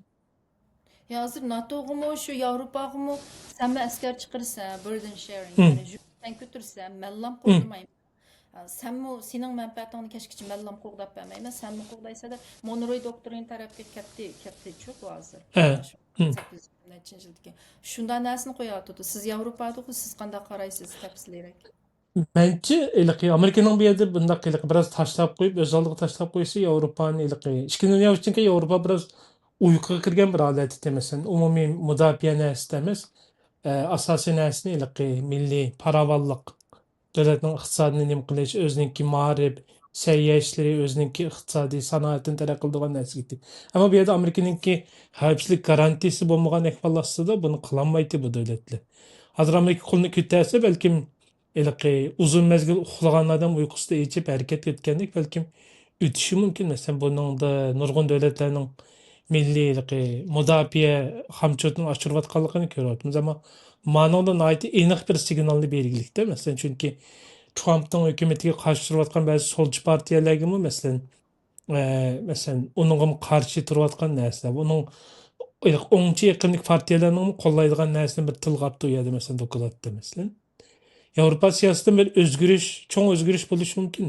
يا، ھازىر ناتوغىمۇ، شۇ ياۋروپاغىمۇ سەنمۇ ئەسكەر چىقىرىسەن، بۇردېن شېرىڭ، مم، يەنى يۈكنى تەڭ كۆتۈرسەن، مەنلام، مم، قوغدىمايمەن. ئا، سەنمۇ، سېنىڭ مەنپەئەتىڭنى كەچكىچە مەنلام قوغداپ بەرمەيمەن، سەنمۇ قوغدايسەن دەپ، مونروي دوكترىنا تەرەپكە كەتتى، كەتتىچۇ بۇ ھازىر. ھە. مم. سەككىز يۈز نەچچىنچى يىلدىكى. شۇنداق نەرسىنى قويۇۋاتىدۇ. سىز ياۋروپادىغۇ، سىز قانداق قارايسىز؟ تەپسىلىيرەك. مەنچە، ھېلىقى ئامېرىكىنىڭ بۇ يەردە بۇنداق ھېلىقى بىراز تاشلاپ قويۇپ، ئۆز ئالدىغا تاشلاپ قويسا، ياۋروپانى ھېلىقى ئىككىنچى دۇنيا ئۇرۇشىدىن كېيىن ياۋروپا بىراز ئۇيقۇغا كىرگەن بىر ھالەتتە، مەسىلەن، ئومۇمىي مۇداپىئە نەرسىدە ئەمەس، ئە، ئاساسىي نەرسىنى ھېلىقى مىللىي پاراۋانلىق، دۆلەتنىڭ ئىقتىسادىنى نېمە قىلىش، ئۆزىنىڭكى مائارىپ، سەھىيە ئىشلىرى، ئۆزىنىڭكى ئىقتىسادىي سانائىتىنى تەرەققىي قىلىدىغان نەرسىگە ئىتتى. ئەمما بۇ يەردە ئامېرىكىنىڭكى خەۋپسىزلىك گارانتىيىسى بولمىغان ئەھۋال ئاستىدا بۇنى قىلالمايتتى بۇ دۆلەتلەر. ھازىر ئامېرىكا قولىنى كۆتەرسە، بەلكىم ھېلىقى ئۇزۇن مەزگىل ئۇخلىغان ئادەم ئۇيقۇسىدا ئېچىپ ھەرىكەتكە ئۆتكەندەك، بەلكىم ئۆتۈشى مۇمكىن. مەسىلەن، بۇنىڭدا نۇرغۇن دۆلەتلەرنىڭ مىللىي ھېلىقى مۇداپىئە خامچوتىنى ئاشۇرۇۋاتقانلىقىنى كۆرۈۋاتىمىز. ئەمما مانىڭدا ناھايىتى ئېنىق بىر سىگنالنى بەرگىلىكتە. مەسىلەن، چۈنكى ترامپنىڭ ھۆكۈمىتىگە قارشى تۇرۇۋاتقان بەزى سولچى پارتىيەلەرگىمۇ، مەسىلەن، ئە، مەسىلەن، ئۇنىڭغىمۇ قارشى تۇرۇۋاتقان نەرسىلەر، ئۇنىڭ ئوڭچى ئېقىمدىكى پارتىيەلەرنىڭمۇ قوللايدىغان نەرسىنى بىر تىلغا ئاپتۇ ئۇ يەردە، مەسىلەن، دوكلاتتا، مەسىلەن. ياۋروپا سىياسىتىدە بىر ئۆزگىرىش، چوڭ ئۆزگىرىش بولۇشى مۇمكىن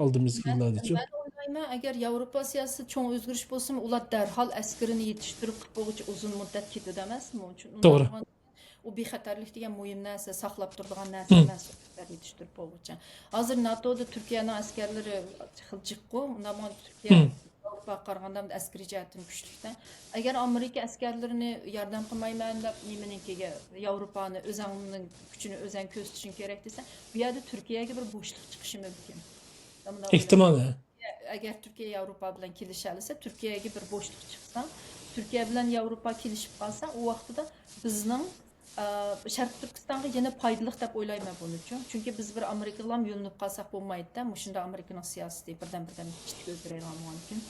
ئالدىمىزدىكى مەن، يىللاردىچۇ. مەن ئويلايمەن، ئەگەر ياۋروپا سىياسىتى چوڭ ئۆزگىرىش بولسىمۇ، ئۇلار دەرھال ئەسكىرىنى يېتىشتۈرۈپ قىلىپ بولغۇچە ئۇزۇن مۇددەت كېتىدۇ ئەمەسمۇ؟ چۈن-، توغرا. ئۇنداق بولغان ئۇ بىخەتەرلىك دېگەن مۇھىم نەرسە، ساقلاپ تۇرىدىغان نەرسە، مم، ئەمەس، ئۇ قەدەر يېتىشتۈرۈپ بولغۇچە. ھازىر ناتودا تۈركىيەنىڭ ئەسكەرلىرى خېلى جىققۇ، ئۇنداق بولغاندا تۈركىيە، مم، ياۋروپاغا قارىغاندا ئەسكىرىي جەھەتتىن كۈچلۈكتە. ئەگەر ئامېرىكا ئەسكەرلىرىنى ياردەم قىلمايمەن دەپ، نېمىنىڭكىگە، ياۋروپانى ئۆزەڭنىڭ كۈچىنى ئۆزەڭ كۆرسىتىشىڭ كېرەك دېسە، بۇ يەردە تۈركىيەگە بىر بوشلۇق چىقىشى مۇمكىن. ئەھتىمال، ھە. ئەگەر تۈركىيە ياۋروپا بىلەن كېلىشەلىسە، تۈركىيەگە بىر بوشلۇق چىقسا، تۈركىيە بىلەن ياۋروپا كېلىشىپ قالسا، ئۇ ۋاقتىدا بىزنىڭ، ئە، شەرقىي تۈركىستانغا يەنە پايدىلىق دەپ ئويلايمەن بۇنىچۇ. چۈنكى بىز بىر ئامېرىكىغىلا يۆلىنىپ قالساق بولمايدۇ-دە، مۇشۇنداق ئامېرىكىنىڭ سىياسىتى بىردەم-بىردەم كىچىككە ئۆزگىرەيدىغان بولغاندىكىن،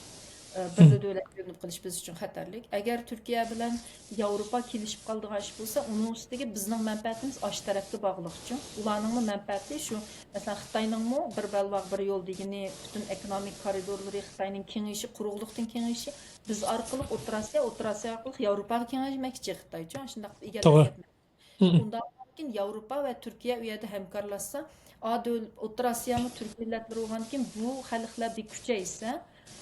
ئە، بىرلا دۆلەتكە يۆلىنىپ قېلىش بىز ئۈچۈن خەتەرلىك. ئەگەر تۈركىيە بىلەن ياۋروپا كېلىشىپ قالىدىغان ئىش بولسا، ئۇنىڭ ئۈستىگە بىزنىڭ مەنپەئەتىمىز ئاشۇ تەرەپكە باغلىقچۇ. ئۇلارنىڭمۇ مەنپەئەتى شۇ، مەسىلەن، خىتاينىڭمۇ بىر بەلباغ، بىر يول دېگىنى، پۈتۈن ئېكونومىك كارىدورلىرى، خىتاينىڭ كېڭىيىشى، قۇرۇقلۇقتىن كېڭىيىشى، بىز ئارقىلىق ئوتتۇرا ئاسىيا، ئوتتۇرا ئاسىيا ئارقىلىق ياۋروپاغا كېڭەيمەكچى خىتايچۇ، شۇنداق ئىگىلەپ كەتمەكچى. ئۇنداق بولغاندىكىن ياۋروپا ۋە تۈركىيە ئۇ يەردە ھەمكارلاشسا، ئا دۆل-، ئوتتۇرا ئاسىيامۇ تۈرك مىللەتلىرى بولغاندىكىن بۇ خەلقلەر بىر كۈچەيسە،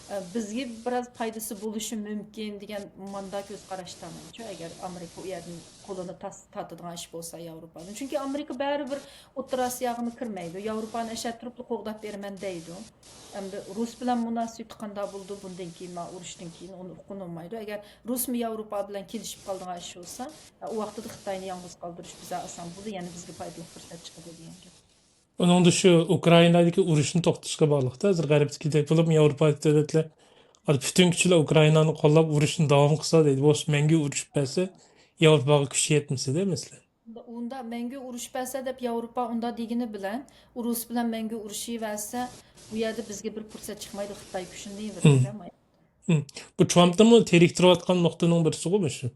ئە، بىزگە بىراز پايدىسى بولۇشى مۇمكىن دېگەن ماندا كۆز قاراشتا مەنچۇ، ئەگەر ئامېرىكا ئۇ يەردىن قولىنى تاس-، تارتىدىغان ئىش بولسا ياۋروپادىن. چۈنكى ئامېرىكا بەرىبىر ئوتتۇرا ئاسىياغىمۇ كىرمەيدۇ. ياۋروپانى ئەشەدە تۇرۇپلا قوغداپ بېرىمەن دەيدۇ. ئەمدى رۇس بىلەن مۇناسىۋىتى قانداق بولىدۇ بۇندىن كېيىن، ما ئۇرۇشتىن كېيىن ئۇنى ئۇققىلى بولمايدۇ. ئەگەر رۇسمۇ ياۋروپا بىلەن كېلىشىپ قالىدىغان ئىش بولسا، ئۇ ۋاقتىدا خىتاينى يالغۇز قالدۇرۇش بىزگە ئاسان بولىدۇ، يەنە بىزگە پايدىلىق پۇرسەت چىقىدۇ دېگەن گەپ. ئۇنىڭدا شۇ ئۇكرائىنادىكى ئۇرۇشنى توختىتىشقا باغلىقتا، ھازىر غەربتىكىدەك بولۇپ، ياۋروپادىكى دۆلەتلەر، ھازىر پۈتۈن كۈچ بىلەن ئۇكرائىنانى قوللاپ، ئۇرۇشنى داۋام قىلسا دەيدۇ. بولسا مەڭگۈ ئۇرۇشۇپ بەرسە، ياۋروپاغا كۈچى يەتمىسە دە، مەسىلەن. ئۇندا، ئۇندا مەڭگۈ ئۇرۇشۇپ بەرسە دەپ ياۋروپا ئۇنداق دېگىنى بىلەن، ئۇ رۇس بىلەن مەڭگۈ ئۇرۇشۇۋەرسە، بۇ يەردە بىزگە بىر پۇرسەت چىقمايدۇ، خىتاي كۈچىنى ھىم. ھىم. بۇ ترامپنىمۇ تېرىكتۈرۈۋاتقان نۇقتىنىڭ بىرسىغۇ مۇشۇ.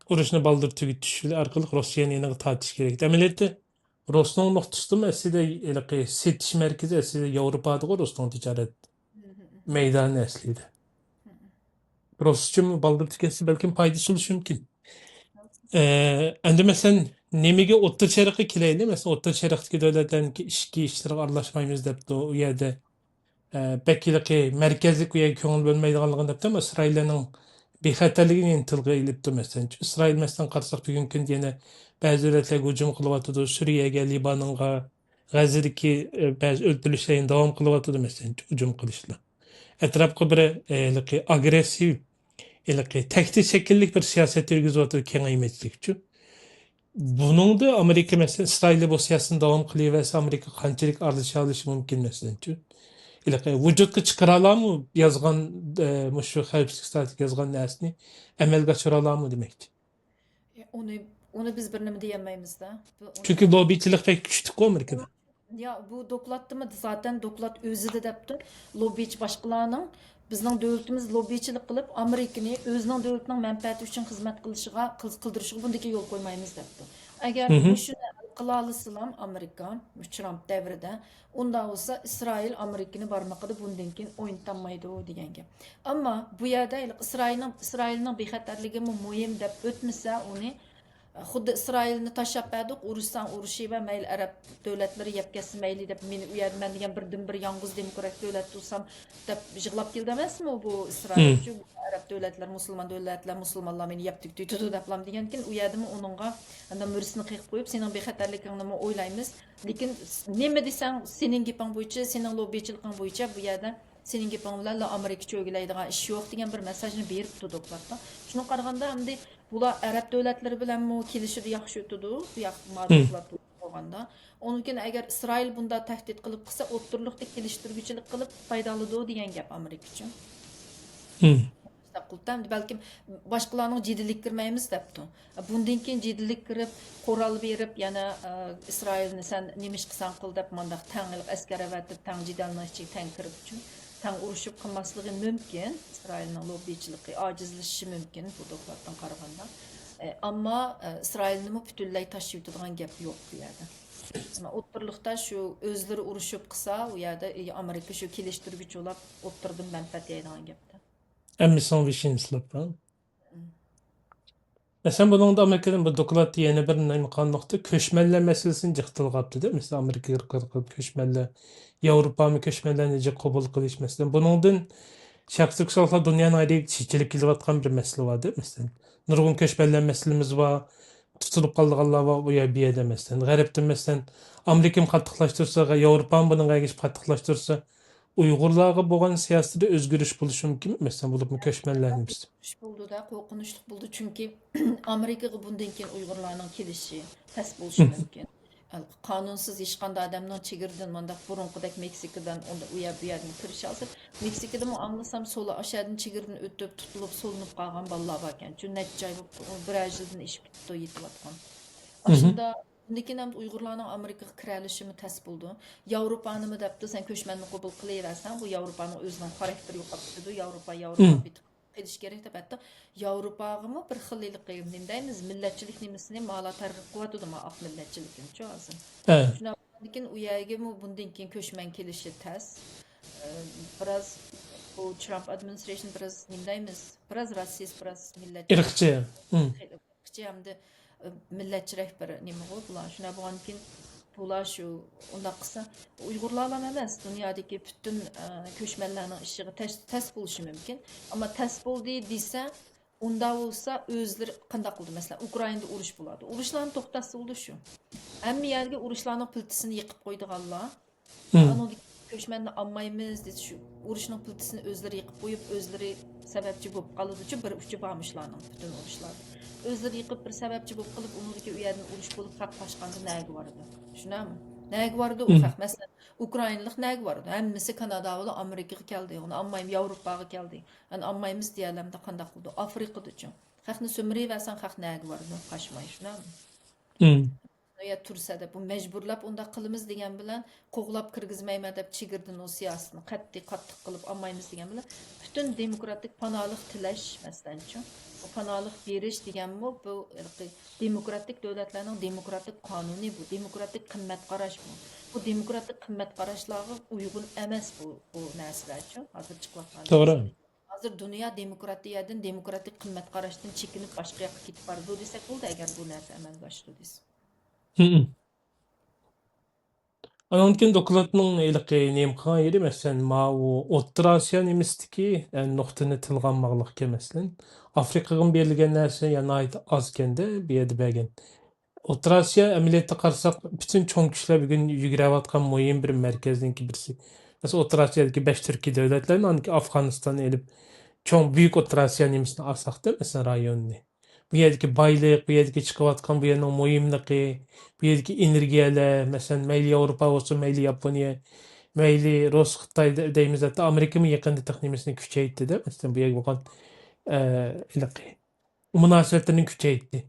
ئۇرۇشنى بالدۇر تۈگىتىش ئارقىلىق روسىيەنى يېنىغا تارتىش كېرەك. ئەمەلىيەتتە، رۇسنىڭ نۇقتىسىدىمۇ ئەسلىدە ھېلىقى سېتىش مەركىزى ئەسلىدە ياۋروپادىغۇ، رۇسنىڭ تىجارەت مەيدانى ئەسلىدە. رۇس ئۈچۈن بالدۇر تۈگەتسە بەلكىم پايدىسى بولۇشى مۇمكىن. ئە، ئەمدى مەسىلەن، نېمىگە ئوتتۇرا شەرققە كېلەيلى؟ مەسىلەن، ئوتتۇرا شەرقتىكى دۆلەتلەرنىڭكى ئىچكى ئىشلىرىغا ئارىلاشمايمىز دەپتۇ. ئۇ يەردە، ئە، بەك ھېلىقى مەركەزلىك ئۇ يەرگە كۆڭۈل بۆلمەيدىغانلىقىنى دەپتۇ، ئەمما ئىسرائىللارنىڭ بىخەتەرلىكىنى يەنە تىلغا ئېلىپتۇ. مەسىلەن، ئىسرائىل، مەسىلەن، قارىساق، بۈگۈنكى كۈندە يەنە بەزى دۆلەتلەرگە ھۇجۇم قىلىۋاتىدۇ، سۈرىيەگە، لىبانونغا، غەززىدىكى، ئە، بەزى ئۆلتۈرۈشلەر يەنە داۋام قىلىۋاتىدۇ، مەسىلەن، ھۇجۇم قىلىشلار. ئەتراپقا بىر، ئە، ھېلىقى ئاگرېسسىۋ، ھېلىقى تەھدىت شەكىللىك بىر سىياسەت يۈرگۈزۈۋاتىدۇ، كېڭەيمەسلىك ئۈچۈن. بۇنىڭدا ئامېرىكا، مەسىلەن، ئىسرائىلدە بۇ سىياسىتىنى داۋام قىلىۋەرسە، ئامېرىكا قانچىلىك ئارىلىشالىشى مۇمكىن، مەسىلەن، ئۈچۈن؟ ھېلىقى ۋۇجۇدقا چىقىرالامۇ يازغان، ئە، مۇشۇ خەۋپسىزلىك ئىستراتېگىيە يازغان نەرسىنى ئەمەلگە ئاشۇرالاڭمۇ دېمەكچى. ئۇنى، ئۇنى بىز بىر نېمە دېيەلمەيمىز-دە. بۇ، ئۇنى چۈنكى لوببىچىلىق بەك كۈچلۈككۇ ئامېرىكىدا. يا، بۇ دوكلاتتىمۇ زاتەن دوكلات ئۆزىدە دەپتۇ. لوببىچى باشقىلارنىڭ بىزنىڭ دۆلىتىمىز لوببىچىلىق قىلىپ، ئامېرىكىنى ئۆزىنىڭ دۆلىتىنىڭ مەنپەئەتى ئۈچۈن خىزمەت قىلىشىغا، قىل-، قىلدۇرۇشىغا بۇندىكى يول قويمايمىز دەپتۇ. ئەگەر مۇشۇنى ھەل قىلالىسىلام ئامېرىكا، مۇشۇ ترامپ دەۋرىدە، ئۇنداق بولسا ئىسرائىل ئامېرىكىنى بارمىقىدا بۇندىن كېيىن ئوينىتالمايدۇ دېگەن گەپ. ئەمما بۇ يەردە ھېلىقى ئىسرائىلنىڭ، ئىسرائىلنىڭ بىخەتەرلىكىمۇ مۇھىم دەپ ئۆتمىسە ئۇنى، خۇددى ئىسرائىلنى تاشلاپ بەردۇق، ئۇرۇشساڭ ئۇرۇشۇۋەر، مەيلى ئەرەب دۆلەتلىرى يەپ كەتسە مەيلى دەپ، مەن ئۇ يەردە مەن دېگەن بىردىنبىر يالغۇز دېموكرات دۆلەت تۇرسام دەپ يىغلاپ كېلىدۇ ئەمەسمۇ بۇ ئىسرائىلچۇ؟ ئەرەب دۆلەتلەر، مۇسۇلمان دۆلەتلەر، مۇسۇلمانلار مېنى يەپ تۈگىتىدۇ دەپلام دېگەنكىن، ئۇ يەردىمۇ ئۇنىڭغا ئاندىن مۈرىسىنى قېقىپ قويۇپ، سېنىڭ بىخەتەرلىكىڭنىمۇ ئويلايمىز، لېكىن نېمە دېسەڭ، سېنىڭ گېپىڭ بويىچە، سېنىڭ لوببىچىلىقىڭ بويىچە بۇ يەردە سېنىڭ گېپىڭ بىلەن ئامېرىكا چۆگىلەيدىغان ئىش يوق دېگەن بىر مېساژنى بېرىپتۇ دوكلاتتا. شۇنىڭغا قارىغاندا، ئەمدى بۇلار ئەرەب دۆلەتلىرى بىلەنمۇ كېلىشىدۇ، ياخشى ئۆتىدۇ، بۇ ياق ما دوكلات بولغاندا. ئۇنىڭدىن كېيىن ئەگەر ئىسرائىل بۇنداق تەھدىت قىلىپ قىلسا، ئوتتۇرىلىقتا كېلىشتۈرگۈچىلىك قىلىپ پايدا ئالىدۇ دېگەن گەپ ئامېرىكا ئۈچۈن. شۇنداق قىلىپتۇ. ئەمدى بەلكىم باشقىلارنىڭ جېدىلىگە كىرمەيمىز دەپتۇ. بۇندىن كېيىن جېدىللىك كىرىپ، قورال بېرىپ، يەنە، ئە، ئىسرائىلنى سەن نېمە ئىش قىلساڭ قىل دەپ، مانداق تەڭ ئېلىپ ئەسكەر ئەۋەتىپ، تەڭ جېدەلنىڭ ئىچىگە تەڭ كىرىپ، چۈ-، تەڭ ئۇرۇشۇپ قىلماسلىقى مۇمكىن. ئىسرائىلنىڭ لوببىچىلىقى ئاجىزلىشىشى مۇمكىن بۇ دوكلاتتىن قارىغاندا. ئە، ئەمما، ئە، ئىسرائىلنىمۇ پۈتۈنلەي تاشلىۋېتىدىغان گەپ يوق بۇ يەردە. ئوتتۇرىلىقتا شۇ ئۆزلىرى ئۇرۇشۇپ قىلسا، ئۇ يەردە، ئە، ئامېرىكا شۇ كېلىشتۈرگۈچ بولاپ ئوتتۇرىدىن مەنپەئەت يەيدىغان گەپتە. ھەممىسىنىڭ بېشىنى سىلاپ، ھە؟ مەسىلەن، بۇنىڭدا ئامېرىكىدىن بىر دوكلاتتا يەنە بىر نېمە قىلغان نۇقتا، كۆچمەنلەر مەسىلىسىنى جىق تىلغا ئاپتۇ-دە. مەسىلەن، ئامېرىكىغا قارىغان كۆچمەنلەر، ياۋروپامۇ كۆچمەنلەرنى جىق قوبۇل قىلىش مەسىلىسى. بۇنىڭدىن شەرقىي تۈركىستانلىق دۇنيانىڭ ھەر يېرىگە چېچىلىپ كېلىۋاتقان بىر مەسىلە بار-دە. مەسىلەن، نۇرغۇن كۆچمەنلەر مەسىلىمىز بار، تۇتۇلۇپ قالىدىغانلار بار ئۇ يەر، بۇ يەردە. مەسىلەن، غەربتىن، مەسىلەن، ئامېرىكىمۇ قاتتىقلاشتۇرسا، ياۋروپامۇ بۇنىڭغا ئەگىشىپ قاتتىقلاشتۇرسا، ئۇيغۇرلارغا بولغان سىياسىتىدە ئۆزگىرىش بولۇشى مۇمكىن، مەسىلەن، بولۇپمۇ كۆچمەنلەرنى بىز. ئۆزگىرىش بولىدۇ-دە، قورقۇنچلۇق بولىدۇ، چۈنكى ئامېرىكىغا بۇندىن كېيىن ئۇيغۇرلارنىڭ كېلىشى تەس بولۇشى مۇمكىن. قانۇنسىز ھېچقانداق ئادەمنىڭ چېگرىدىن مۇنداق بۇرۇنقىدەك مېكسىكىدىن ئۇ يەر، بۇ يەردىن كىرىشى ھازىر. مېكسىكىدىمۇ ئاڭلىسام، سولا ئاشۇ يەردىن چېگرىدىن ئۆتۈپ، تۇتۇلۇپ، سولىنىپ قالغان بالىلار باركەن. شۇ نەچچە ئاي بولۇپتۇ، بىرەر يىلدىن ئېشىپ كېتىپتۇ يېتىۋاتقان. ئاشۇنداق ئاندىن كېيىن ئەمدى ئۇيغۇرلارنىڭ ئامېرىكىغا كىرەلىشىمۇ تەس بولىدۇ. ياۋروپانىمۇ دەپتۇ، سەن كۆچمەننى قوبۇل قىلىۋەرسەڭ، بۇ ياۋروپانىڭ ئۆزىنىڭ خاراكتېرى يوقاپ كېتىدۇ. ياۋروپا، ياۋروپا بىتىپ قېلىش كېرەك دەپ ھەتتا ياۋروپاغىمۇ بىر خىل ھېلىقى، نېمە دەيمىز، مىللەتچىلىك نېمىسىنى مالا تەرغىب قىلىۋاتىدۇ، ما ئاق مىللەتچىلىكىنىچۇ ھازىر. شۇنداق بولغاندىكىن ئۇ يەرگىمۇ بۇندىن كېيىن كۆچمەن كېلىشى تەس. ئە، بىراز بۇ ترامپ ئادمىنىسترېيشن بىراز، نېمە دەيمىز، بىراز راسىست، بىراز مىللەتچى. ئىرقچى. ئىرقچى ھەمدە، ئە، مىللەتچىرەك بىر نېمىغۇ بۇلار. شۇنداق بولغاندىكىن بۇلار شۇ ئۇنداق قىلسا، ئۇيغۇرلارلا ئەمەس، دۇنيادىكى پۈتۈن، ئە، كۆچمەنلەرنىڭ ئىشىغا تەس، تەس بولۇشى مۇمكىن. ئەمما تەس بولدى دېسە، ئۇنداق بولسا ئۆزلىرى قانداق قىلىدۇ؟ مەسىلەن، ئۇكرائىندا ئۇرۇش بولىدۇ. ئۇرۇشلارنى توختاتسا بولىدۇ شۇ. ھەممە يەرگە ئۇرۇشلارنىڭ پىلتىسىنى يېقىپ قويىدىغانلار. ئانىڭدىن كېيىن كۆچمەننى ئالمايمىز دېسە، شۇ ئۇرۇشنىڭ پىلتىسىنى ئۆزلىرى يېقىپ قويۇپ، ئۆزلىرى سەۋەبچى بولۇپ قالىدۇچۇ، بىر ئۇچى بارمۇ شۇلارنىڭ پۈتۈن ئۇرۇشلاردا. ئۆزلىرى يېقىپ، بىر سەۋەبچى بولۇپ قېلىپ، ئۇنىڭدىن كېيىن ئۇ يەردىن ئۇرۇش بولۇپ، خەق قاچقاندا نەگە بارىدۇ؟ چۈشىنەمۇ؟ نەگە بارىدۇ ئۇ خەق؟ مەسىلەن، ئۇكرائىنلىق نەگە بارىدۇ؟ ھەممىسى كانادا بىلەن ئامېرىكىغا كەلدى، ئۇنى ئالمايمىز، ياۋروپاغا كەلدى. ئەنە ئالمايمىز دېيەلەمدە قانداق قىلىدۇ؟ ئافرىقىدىچۇ؟ خەقنى سۈمۈرۈۋەرسەڭ، خەق نەگە بارىدۇ؟ قاچماي، شۇنداقمۇ؟ يا تۇرسا دەپ، بۇ مەجبۇرلاپ ئۇنداق قىلىمىز دېگەن بىلەن، قوغلاپ كىرگۈزمەيمەن دەپ، چېگرىدىن ئۇ سىياسىتىنى قەتئىي قاتتىق قىلىپ ئالمايمىز دېگەن بىلەن، پۈتۈن دېموكراتىك پاناھلىق تىلەش، مەسىلەنچۇ، بۇ پاناھلىق بېرىش دېگەنمۇ، بۇ ھېلىقى دېموكراتىك دۆلەتلەرنىڭ دېموكراتىك قانۇنى، بۇ دېموكراتىك قىممەت قاراش بۇ. بۇ دېموكراتىك قىممەت قاراشلارغا ئۇيغۇن ئەمەس بۇ، بۇ نەرسىلەرچۇ، ھازىر چىقىۋاتقان توغرا. نەرسىلەر. ھازىر دۇنيا دېموكراتىيەدىن، دېموكراتىك قىممەت قاراشتىن چېكىنىپ، باشقا ياققا كېتىپ بارىدۇ دېسەك بولىدۇ، ئەگەر بۇ نەرسە ئەمەلگە ئاشىدۇ دېسە. ھمم. ئانىڭدىن كېيىن دوكلاتنىڭ ھېلىقى نېمە قىلغان يېرى، مەسىلەن، ماۋۇ ئوتتۇرا ئاسىيا نېمىسىدىكى، ئە، نۇقتىنى تىلغا ئالماقلىقكەن، مەسىلەن، ئافرىقىغىمۇ بېرىلگەن نەرسە يا ناھايىتى ئازكەندە بۇ يەردە بەرگەن. ئوتتۇرا ئاسىيا ئەمەلىيەتتە قارىساق، پۈتۈن چوڭ كۈچلەر بۈگۈن يۈگرەۋاتقان مۇھىم بىر مەركەزنىڭكى بىرسى. مەسىلەن، ئوتتۇرا ئاسىيادىكى بەش تۈركىي دۆلەتلەرنى، ئاندىن كېيىن ئافغانىستاننى ئېلىپ، چوڭ، بۈيۈك ئوتتۇرا ئاسىيا نېمىسىنى ئالساقتا، مەسىلەن، رايوننى. بۇ يەردىكى بايلىق، بۇ يەردىكى چىقىۋاتقان، بۇ يەرنىڭ مۇھىملىقى، بۇ يەردىكى ئېنېرگىيەلەر، مەسىلەن، مەيلى ياۋروپا بولسۇن، مەيلى ياپونىيە، مەيلى رۇس، خىتاي دە-، دەيمىز، ھەتتا ئامېرىكىمۇ يېقىندا تېخى نېمىسىنى كۈچەيتتى-دە، مەسىلەن، بۇ يەرگە بولغان، ئە، ھېلىقى مۇناسىۋەتلىرىنى كۈچەيتتى.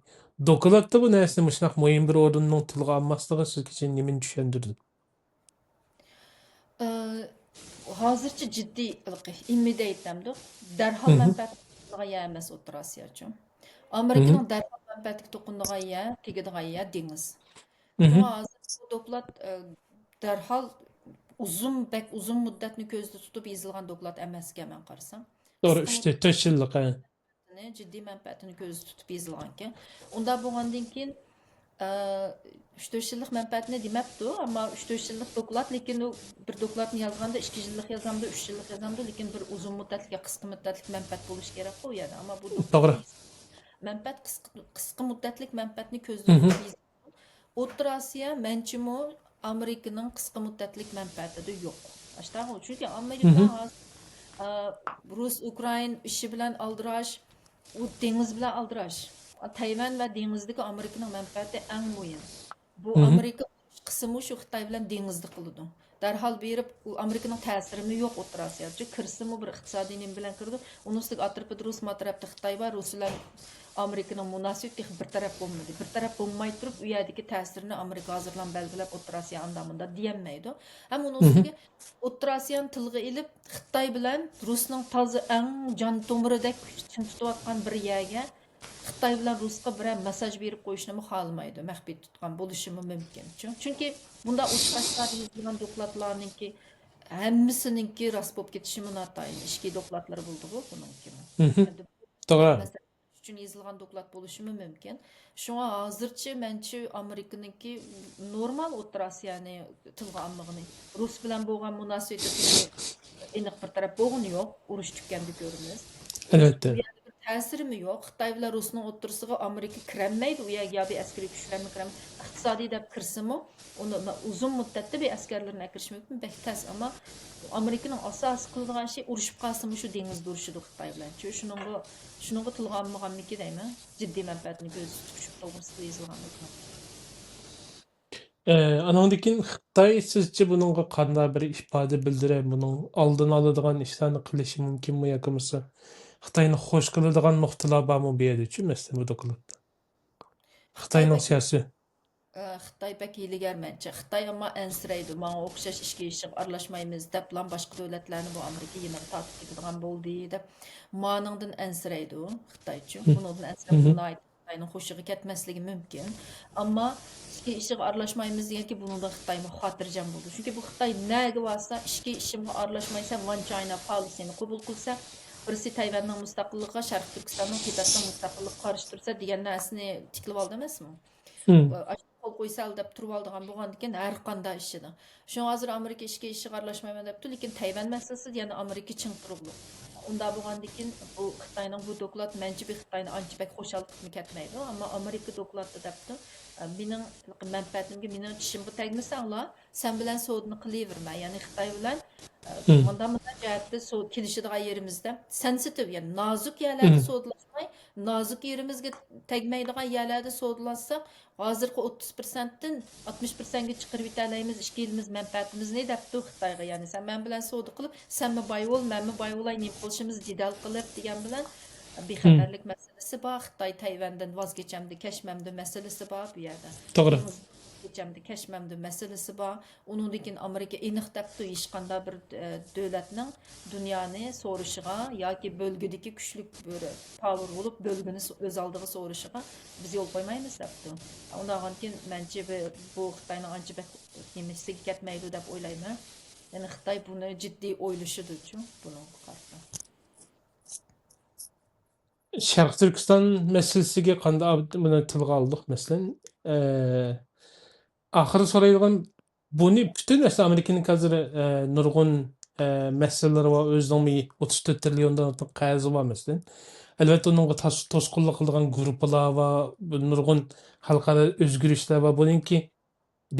دوكلاتتا بۇ نەرسىنى مۇشۇنداق مۇھىم بىر ئورۇننىڭ تىلغا ئالماسلىقى سىزگىچە نېمىنى چۈشەندۈرىدۇ؟ ئى، ھازىرچە جىددىي، ھېلىقى، ئىممىدىيەت دەمدۇق، دەرھال مەنپەئەت تېگىدىغان يەر ئەمەس ئوتتۇرا ئاسىياچۇ. ئامېرىكىنىڭ دەرھال مەنپەئەتىگە توقۇنىدىغان يەر، تېگىدىغان يەر دېڭىز. شۇڭا ھازىر بۇ دوكلات، ئى، دەرھال ئۇزۇن، بەك ئۇزۇن مۇددەتنى كۆزدە تۇتۇپ يېزىلغان دوكلات ئەمەسكەن، مەن قارىسام. توغرا، قىسقا ئۈچ تۆت يىللىق، ھە. جىددىي مەنپەئەتىنى كۆزدە تۇتۇپ يېزىلغانىكەن. ئۇنداق بولغاندىن كېيىن، ئە، ئۈچ تۆت يىللىق مەنپەئەتنى دېمەپتۇ، ئەمما ئۈچ تۆت يىللىق دوكلات، لېكىن ئۇ بىر دوكلاتنى يازغاندا ئىككى يىللىق يازامدۇ، ئۈچ يىللىق يازامدۇ، لېكىن بىر ئۇزۇن مۇددەتلىك يا قىسقا مۇددەتلىك مەنپەئەت بولۇشى كېرەكقۇ ئۇ يەردە. ئەمما بۇ توغرا. مەنپەئەت قىسقا، قىسقا مۇددەتلىك مەنپەئەتنى كۆزدە تۇتۇپ يېزىلغان. ئوتتۇرا ئاسىيا مەنچىمۇ ئامېرىكىنىڭ قىسقا مۇددەتلىك مەنپەئەتىدە يوق. ئاشتاغۇ. چۈنكى ئامېرىكا ھازىر، ئا، رۇس ئۇكرائىن ئىشى بىلەن ئالدىراش، ئۇ دېڭىز بىلەن ئالدىراش. تەيۋەن ۋە دېڭىزدىكى ئامېرىكىنىڭ مەنپەئەتى ئەڭ مۇھىم. بۇ ئامېرىكا قىلسىمۇ شۇ خىتاي بىلەن دېڭىزدا قىلىدۇ. دەرھال بېرىپ، ئۇ ئامېرىكىنىڭ تەسىرىمۇ يوق ئوتتۇرا ئاسىياغىچە. كىرسىمۇ بىر ئىقتىسادىي نېمە بىلەن كىرىدۇ. ئۇنىڭ ئۈستىگە ئەتراپىدا رۇس ماتراپتا خىتاي بار. رۇس بىلەن ئامېرىكىنىڭ مۇناسىۋىتى تېخى بىر تەرەپ بولمىدى. بىر تەرەپ بولماي تۇرۇپ، ئۇ يەردىكى تەسىرىنى ئامېرىكا ھازىرلا بەلگىلەپ، ئوتتۇرا ئاسىيا ئاندا مۇندا دېيەلمەيدۇ. ھەم ئۇنىڭ ئۈستىگە ئوتتۇرا ئاسىيانى تىلغا ئېلىپ، خىتاي بىلەن رۇسنىڭ تازا ئەڭ جان تومۇرىدەك چىڭ تۇتۇۋاتقان بىر يەرگە خىتاي بىلەن رۇسقا بىرەر ماسساژ بېرىپ قويۇشنىمۇ خالىمايدۇ. مەخپىي تۇتقان بولۇشىمۇ مۇمكىن. چۈ-، چۈنكى بۇنداق ئوچۇق ئاشكارا يېزىلغان دوكلاتلارنىڭكى ھەممىسىنىڭكى راست بولۇپ كېتىشىمۇ ناتايىن. ئىچكى دوكلاتلىرى بولىدىغۇ بۇنىڭكىمۇ. توغرا. مەسىلەن، ئۈچۈن يېزىلغان دوكلات بولۇشىمۇ مۇمكىن. شۇڭا ھازىرچە مەنچە ئامېرىكىنىڭكى نورمال ئوتتۇرا ئاسىيانى تىلغا ئالمىغىنى، رۇس بىلەن بولغان مۇناسىۋىتى ئېنىق بىر تەرەپ بولغىنى يوق، ئۇرۇش تۈگىگەندە كۆرىمىز. ئەلۋەتتە. بۇ يەردە بىر تەسىرىمۇ يوق. خىتاي بىلەن رۇسنىڭ ئوتتۇرىسىغا ئامېرىكا كىرەلمەيدۇ، ئۇ يەرگە يا بىر ئەسكىرىي كۈچ بىلەنمۇ كىرەلمەيدۇ. ئىقتىسادىي دەپ كىرسىمۇ، ئۇنى ئۇزۇن مۇددەتتە بىر ئەسكەرلىرىنى ئەكىرىشى مۇمكىن، بەك تەس. ئەمما ئامېرىكىنىڭ ئاساسىي قىلىدىغان ئىشى ئۇرۇشۇپ قالسىمۇ شۇ دېڭىزدا ئۇرۇشىدۇ خىتاي بىلەن. شۇ، شۇنىڭغا، شۇنىڭغا تىلغا ئالمىغانمىكى دەيمەن. جىددىي مەنپەئەتنى كۆزدە تۇتۇپ شۇ توغرىسىدا يېزىلغان دوكلات. ئە، ئانىڭدىن كېيىن خىتاي سىزچە بۇنىڭغا قانداق بىر ئىپادە بىلدۈرە؟ بۇنىڭ ئالدىنى ئالىدىغان ئىشلارنى قىلىشى مۇمكىنمۇ ياكى بولمىسا خىتاينى خوش قىلىدىغان نۇقتىلار بارمۇ بۇ يەردىچۇ، مەسىلەن، بۇ دوكلاتتا؟ خىتاي خىتاينىڭ بەك، سىياسىي. ئە، خىتاي بەك ھىيلىگەر مەنچە. خىتاي ئەمما ئەنسىرەيدۇ. ماڭا ئوخشاش ئىچكى ئىشىغا ئارىلاشمايمىز دەپلا باشقا دۆلەتلەرنى بۇ ئامېرىكا يېنىغا تارتىپ كېتىدىغان بولدى دەپ مانىڭدىن ئەنسىرەيدۇ خىتايچۇ. بۇنىڭدىن ئەنسىرەپ، بۇ ناھايىتى خىتاينىڭ خۇشىغا كەتمەسلىكى مۇمكىن. ئەمما ئىچكى ئىشىغا ئارىلاشمايمىز دېگەنكى بۇنىڭدىن خىتايمۇ خاتىرجەم بولىدۇ. چۈنكى بۇ خىتاي نەگە بارسا، ئىچكى ئىشىمغا ئارىلاشمايسەن، ۋان چاينا پالىسىنى قوبۇل قىلسا، بىرسى تەيۋەننىڭ مۇستەقىللىقىغا، شەرقىي تۈركىستاننىڭ، تىبەتنىڭ مۇستەقىللىقىغا قارشى تۇرسا دېگەن نەرسىنى تىكلىۋالدى ئەمەسمۇ؟ مم. ئاشۇ قول قويسالا دەپ تۇرۇۋالىدىغان بولغاندىكىن ھەر قانداق ئىشىدا. شۇڭا ھازىر ئامېرىكا ئىچكى ئىشىغا ئارىلاشمايمەن دەپتۇ، لېكىن تەيۋەن مەسىلىسىدە يەنە ئامېرىكا چىڭ تۇرۇقلۇق. ئۇنداق بولغاندىكىن بۇ خىتاينىڭ بۇ دوكلاتى مەنچە بىر خىتاينى ئانچە بەك خۇشال قىلىپمۇ كەتمەيدۇ. ئەمما ئامېرىكا دوكلاتى دەپتۇ، مېنىڭ مەنپەئەتىمگە، مېنىڭ چىشىمغا تەگمىسەڭلار، سەن بىلەن سودىنى قىلىۋېرىمەن. يەنى خىتاي بىلەن، ئە، مم. مۇنداق، مۇنداق جەھەتتە سو-، كېلىشىدىغان يېرىمىزدە سېنسىتىپ، يەنى نازۇك يەرلەردە مم. سودىلاشماي، نازۇك يېرىمىزگە تەگمەيدىغان يەرلەردە سودىلاشساق، ھازىرقى ئوتتۇز پىرسەنتتىن ئاتمىش پىرسەنتكە چىقىرىۋېتەلەيمىز ئىككى ئېلىمىز مەنپەئەتىمىزنى دەپتۇ خىتايغا. يەنى سەن مەن بىلەن سودا قىلىپ، سەنمۇ باي بول، مەنمۇ باي بولاي، نېمە قىلىشىمىز جېدەل قىلىپ دېگەن بىلەن، مم. بىخەتەرلىك مەسىلىسى بار، خىتاي تەيۋەندىن ۋاز كېچەمدۇ، كەچمەمدۇ مەسىلىسى بار بۇ يەردە. توغرا. دېڭىز ۋاز كېچەمدۇ، كەچمەمدۇ مەسىلىسى بار. ئۇنىڭدىن كېيىن ئامېرىكا ئېنىق دەپتۇ، ھېچقانداق بىر، ئە، دۆلەتنىڭ دۇنيانى سورىشىغا ياكى بۆلگىدىكى كۈچلۈك بىر پاۋېر بولۇپ، بۆلگىنى سو-، ئۆز ئالدىغا سورىشىغا بىز يول قويمايمىز دەپتۇ. ئۇنداقتىن كېيىن مەنچە بى-، بۇ خىتاينىڭ ئانچە بەك نېمىسىگە كەتمەيدۇ دەپ ئويلايمەن. يەنى خىتاي بۇنى جىددىي ئويلىشىدۇچۇ بۇنىڭغا قارىتا. شەرقىي تۈركىستان مەسىلىسىگە قانداق بۇنى تىلغا ئالدۇق، مەسىلەن، ئە، ئاخىرى سورايدىغان، بۇنى پۈتۈن ئەسلى ئامېرىكىنىڭ ھازىر، ئە، نۇرغۇن، ئە، مەسىلىلىرى بار، ئۆزىنىڭ مى-، ئوتتۇز تۆت تىرىليوندىن ئارتۇق قەرزى بار، مەسىلەن. ئەلۋەتتە، ئۇنىڭغا تاس-، توسقۇنلۇق قىلىدىغان گۇرۇپپىلار بار، نۇرغۇن خەلقئارا ئۆزگىرىشلەر بار. بۇنىڭكى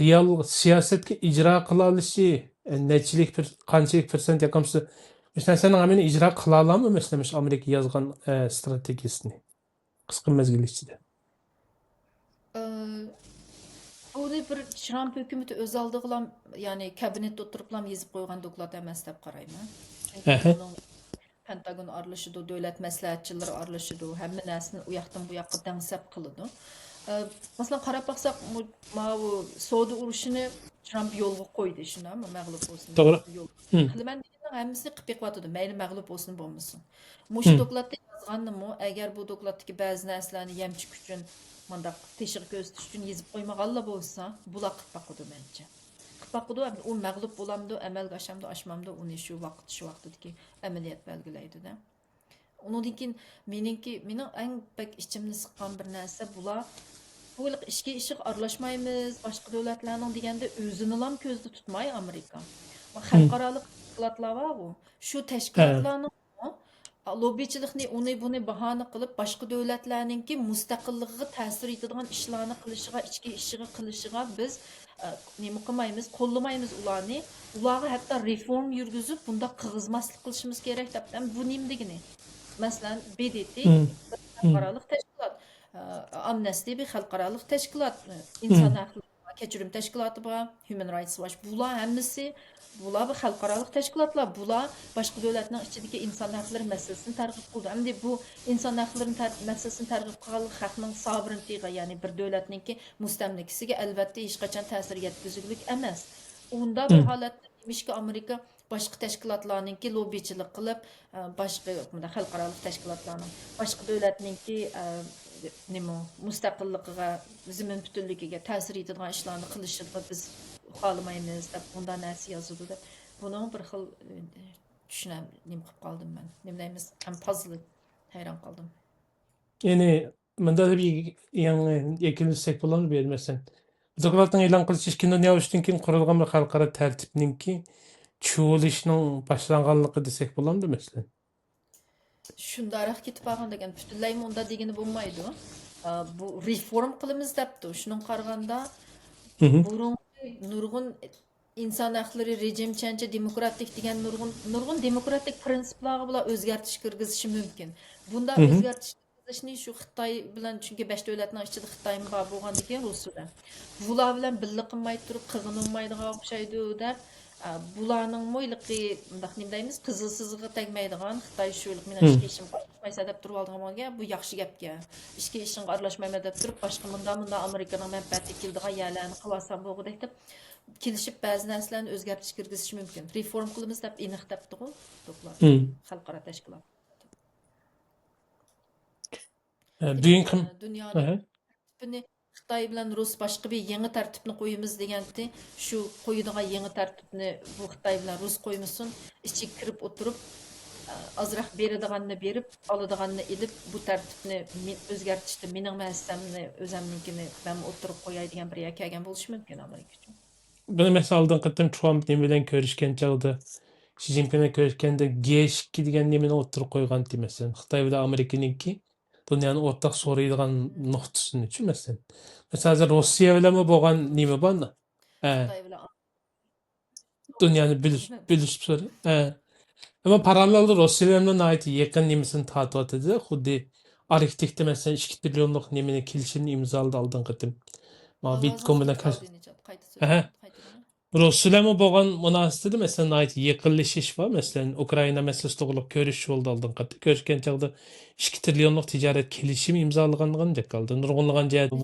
رېئال سىياسەتكە ئىجرا قىلالىشى، ئە، نەچچىلىك پىر-، قانچىلىك پىرسەنت ياكى بولمىسا مۇشۇ نەرسىلەرنىڭ ھەممىنى ئىجرا قىلالامدۇ؟ مەسىلەن، مۇشۇ ئامېرىكا يازغان، ئە، ستراتېگىيىسىنى قىسقا مەزگىل ئىچىدە. ئى، بۇنى بىر ترامپ ھۆكۈمىتى ئۆز ئالدىغىلا، يەنى كابىنېتتا ئولتۇرۇپلا يېزىپ قويغان دوكلات ئەمەس دەپ قارايمەن. چۈنكى ئەھە. بۇنىڭ پەنتاگون ئارىلىشىدۇ، دۆلەت مەسلىھەتچىلىرى ئارىلىشىدۇ، ھەممە نەرسىنى ئۇ ياقتىن بۇ ياققا دەڭسەپ قىلىدۇ. ئە، مەسىلەن، قاراپ باقساق، مۇ-، ماۋۇ سودا ئۇرۇشىنى ترامپ يولغا قويدى، شۇنداقمۇ؟ مەغلۇپ بولسۇن، توغرا. يول. مم. قىلىمەن دېگىنىنىڭ ھەممىسىنى قىلىپ بېقىۋاتىدۇ، مەيلى مەغلۇپ بولسۇن، بولمىسۇن. مۇشۇ مم. دوكلاتتا يازغاننىمۇ، ئەگەر بۇ دوكلاتتىكى بەزى نەرسىلەرنى يەمچۈك ئۈچۈن، مانداق تېشىغا كۆرسىتىش ئۈچۈن يېزىپ قويمىغانلا بولسا، بۇلار قىلىپ باقىدۇ، مەنچە. قىلىپ باقىدۇ، ئەمدى ئۇ مەغلۇپ بولامدۇ، ئەمەلگە ئاشامدۇ، ئاشمامدۇ، ئۇنى شۇ ۋاقىت، شۇ ۋاقتىدىكى ئەمەلىيەت بەلگىلەيدۇ-دە. ئۇنىڭدىن كېيىن مېنىڭكى، مېنىڭ ئەڭ بەك ئىچىمنى سىققان بىر نەرسە، بۇلار بۇ ھېلىقى ئىچكى ئىشىغا ئارىلاشمايمىز، باشقا دۆلەتلەرنىڭ دېگەندە ئۆزىنىلام كۆزدە تۇتماي ئامېرىكا. مم. خەلقئارالىق تەشكىلاتلار بارغۇ، شۇ ھە. تەشكىلاتلارنىڭ لوببىچىلىقنى، ئۇنى بۇنى باھانە قىلىپ، باشقا دۆلەتلەرنىڭكى مۇستەقىللىقىغا تەسىر يېتىدىغان ئىشلارنى قىلىشىغا، ئىچكى ئىشىغا قىلىشىغا بىز، ئە، نېمە قىلمايمىز، قوللىمايمىز ئۇلارنى. ئۇلارغا ھەتتا رېفورم يۈرگۈزۈپ، بۇنداق قىلغۇزماسلىق قىلىشىمىز كېرەك دەپ. ئەمدى بۇ نېمە دېگىنى؟ مەسىلەن، بې دې تې مم. بىر مم. خەلقئارالىق تەشكىلات، ئە، ئامنەستى بىر خەلقئارالىق تەشكىلات، ئىنسان مم. ھەقلىرى كەچۈرۈم تەشكىلاتى بار، ھيۇمەن رايتس ۋاچ، بۇلار ھەممىسى، بۇلار بىر خەلقئارالىق تەشكىلاتلار، بۇلار باشقا دۆلەتنىڭ ئىچىدىكى ئىنسان ھەقلىرى مەسىلىسىنى تەرغىب قىلىدۇ. ئەمدى بۇ ئىنسان ھەقلىرىنى تەر-، مەسىلىسىنى تەرغىب قىلغانلىق خەقنىڭ ساۋېرېنتىغا، يەنى بىر دۆلەتنىڭكى مۇستەملىكىسىگە ئەلۋەتتە ھېچقاچان تەسىر يەتكۈزگۈلۈك ئەمەس. ئۇنداق بىر مم. ھالەتتە نېمىشقا ئامېرىكا باشقا تەشكىلاتلارنىڭكى لوببىچىلىق قىلىپ، ئە، باشقا، مۇنداق خەلقئارالىق تەشكىلاتلارنىڭ، باشقا دۆلەتنىڭكى، ئە، نېمە، مۇستەقىللىقىغا، زېمىن پۈتۈنلۈكىگە تەسىر يېتىدىغان ئىشلارنى قىلىشىغا بىز خالىمايمىز دەپ، مۇنداق نەرسە يازىدۇ دەپ، بۇنىڭ بىر خىل، ئە، چۈشىنەم، نېمە قىلىپ قالدىم مەن. نېمە دەيمىز، ئەم، پازلىك، ھەيران قالدىم. يەنى مۇنداق دەپ يەڭ-، يەكۈنلىسەك بولامدۇ بۇ يەردە مەسىلەن؟ دوكلاتنىڭ ئېلان قىلىشى ئىككىنچى دۇنيا ئۇرۇشىدىن كېيىن قۇرۇلغان بىر خەلقئارا تەرتىپنىڭكى چۇۋۇلۇشنىڭ باشلانغانلىقى دېسەك بولامدۇ مەسىلەن؟ شۇنداقراق كېتىپ قالغان دېگەن، پۈتۈنلەيمۇ ئۇنداق دېگىلى بولمايدۇ. ئا، بۇ رېفورم قىلىمىز دەپتۇ. شۇنىڭغا قارىغاندا، مھم. بۇرۇنقى نۇرغۇن ئىنسان ھەقلىرى، رېجىم چەنچە، دېموكراتىك دېگەن نۇرغۇن، نۇرغۇن دېموكراتىك پىرىنسىپلارغا بۇلار ئۆزگەرتىش كىرگۈزۈشى مۇمكىن. بۇنداق مھم. ئۆزگەرتىش كىرگۈزۈشنى شۇ خىتاي بىلەن، چۈنكى بەش دۆلەتنىڭ ئىچىدە خىتايمۇ بار بولغاندىكىن، رۇسىيە بىلەن. بۇلار بىلەن بىللە قىلماي تۇرۇپ قىلغىلى بولمايدىغان ئوخشايدۇ دەپ، ئە، بۇلارنىڭمۇ ھېلىقى، مۇنداق نېمە دەيمىز، قىزىل سىزىقىغا تەگمەيدىغان، خىتاي شۇ ھېلىقى مېنىڭ مم. ئىچكى ئىشىمغا ئارىلاشمايسەن دەپ تۇرۇۋالىدىغان بولغان گەپ، بۇ ياخشى گەپكەن. ئىچكى ئىشىڭغا ئارىلاشمايمەن دەپ تۇرۇپ، باشقا مۇنداق، مۇنداق ئامېرىكىنىڭ مەنپەئەتىگە كېلىدىغان يەرلەرنى قىلىۋالسام بولغۇدەك دەپ، كېلىشىپ بەزى نەرسىلەرنى ئۆزگەرتىش كىرگۈزۈشى مۇمكىن. رېفورم قىلىمىز دەپ ئېنىق دەپتىغۇ دوكلات. مم. خەلقئارا تەشكىلات. ئە، بۈگۈنكى ئە، دۇنيانىڭ ئەھە. تەرتىپىنى خىتاي بىلەن رۇس باشقا بىر يېڭى تەرتىپنى قويىمىز دېگەنتى. شۇ قويىدىغان يېڭى تەرتىپنى بۇ خىتاي بىلەن رۇس قويمىسۇن، ئىچىگە كىرىپ ئولتۇرۇپ، ئازراق بېرىدىغاننى بېرىپ، ئالىدىغاننى ئېلىپ، بۇ تەرتىپنى مې-، ئۆزگەرتىشتە مېنىڭمۇ ھەسسەمنى، ئۆزەمنىڭكىنى مەنمۇ ئوتتۇرىغا قوياي دېگەن بىر يەرگە كەلگەن بولۇشى مۇمكىن ئامېرىكا ئۈچۈن. بۇنى مەسىلەن، ئالدىنقى قېتىم ترامپ نېمە بىلەن كۆرۈشكەن چاغدا، شى جىنپىڭ بىلەن كۆرۈشكەندە، گې ئىككى دېگەن نېمىنى ئوتتۇرىغا قويغانتى، مەسىلەن، خىتاي بىلەن ئامېرىكىنىڭكى دۇنيانى ئورتاق سورىيدىغان نۇقتىسىنىچۇ، مەسىلەن. مەسىلەن، ھازىر روسىيە بىلەنمۇ بولغان نېمە بار؟ ھە. خىتاي بىلەن دۇنيانى بۆلۈش-، بۆلۈشۈپ سورىي-، ھە. ئەمما پاراللېلدا روسىيە بىلەن ناھايىتى يېقىن نېمىسىنى تارتىۋاتىدۇ. خۇددى ئاركتىكتا، مەسىلەن، ئىككى تىرىليونلۇق نېمىنى، كېلىشىمنى ئىمزالىدى ئالدىنقى قېتىم. مانا، ھازىر بىتكوين بىلەن كاش-، قايتا سۆز-، ئەھە. قايتا دېمە. روسىيە بىلەنمۇ بولغان مۇناسىۋىتىدە، مەسىلەن، ناھايىتى يېقىنلىشىش بار. مەسىلەن، ئۇكرائىنا مەسىلىسى توغرۇلۇق كۆرۈشۈش بولدى ئالدىنقى قېتىم. كۆرۈشكەن چاغدا ئىككى تىرىليونلۇق تىجارەت كېلىشىمى ئىمزالىغانلىقىنى جاكارتادا نۇرغۇنلىغان جەھەت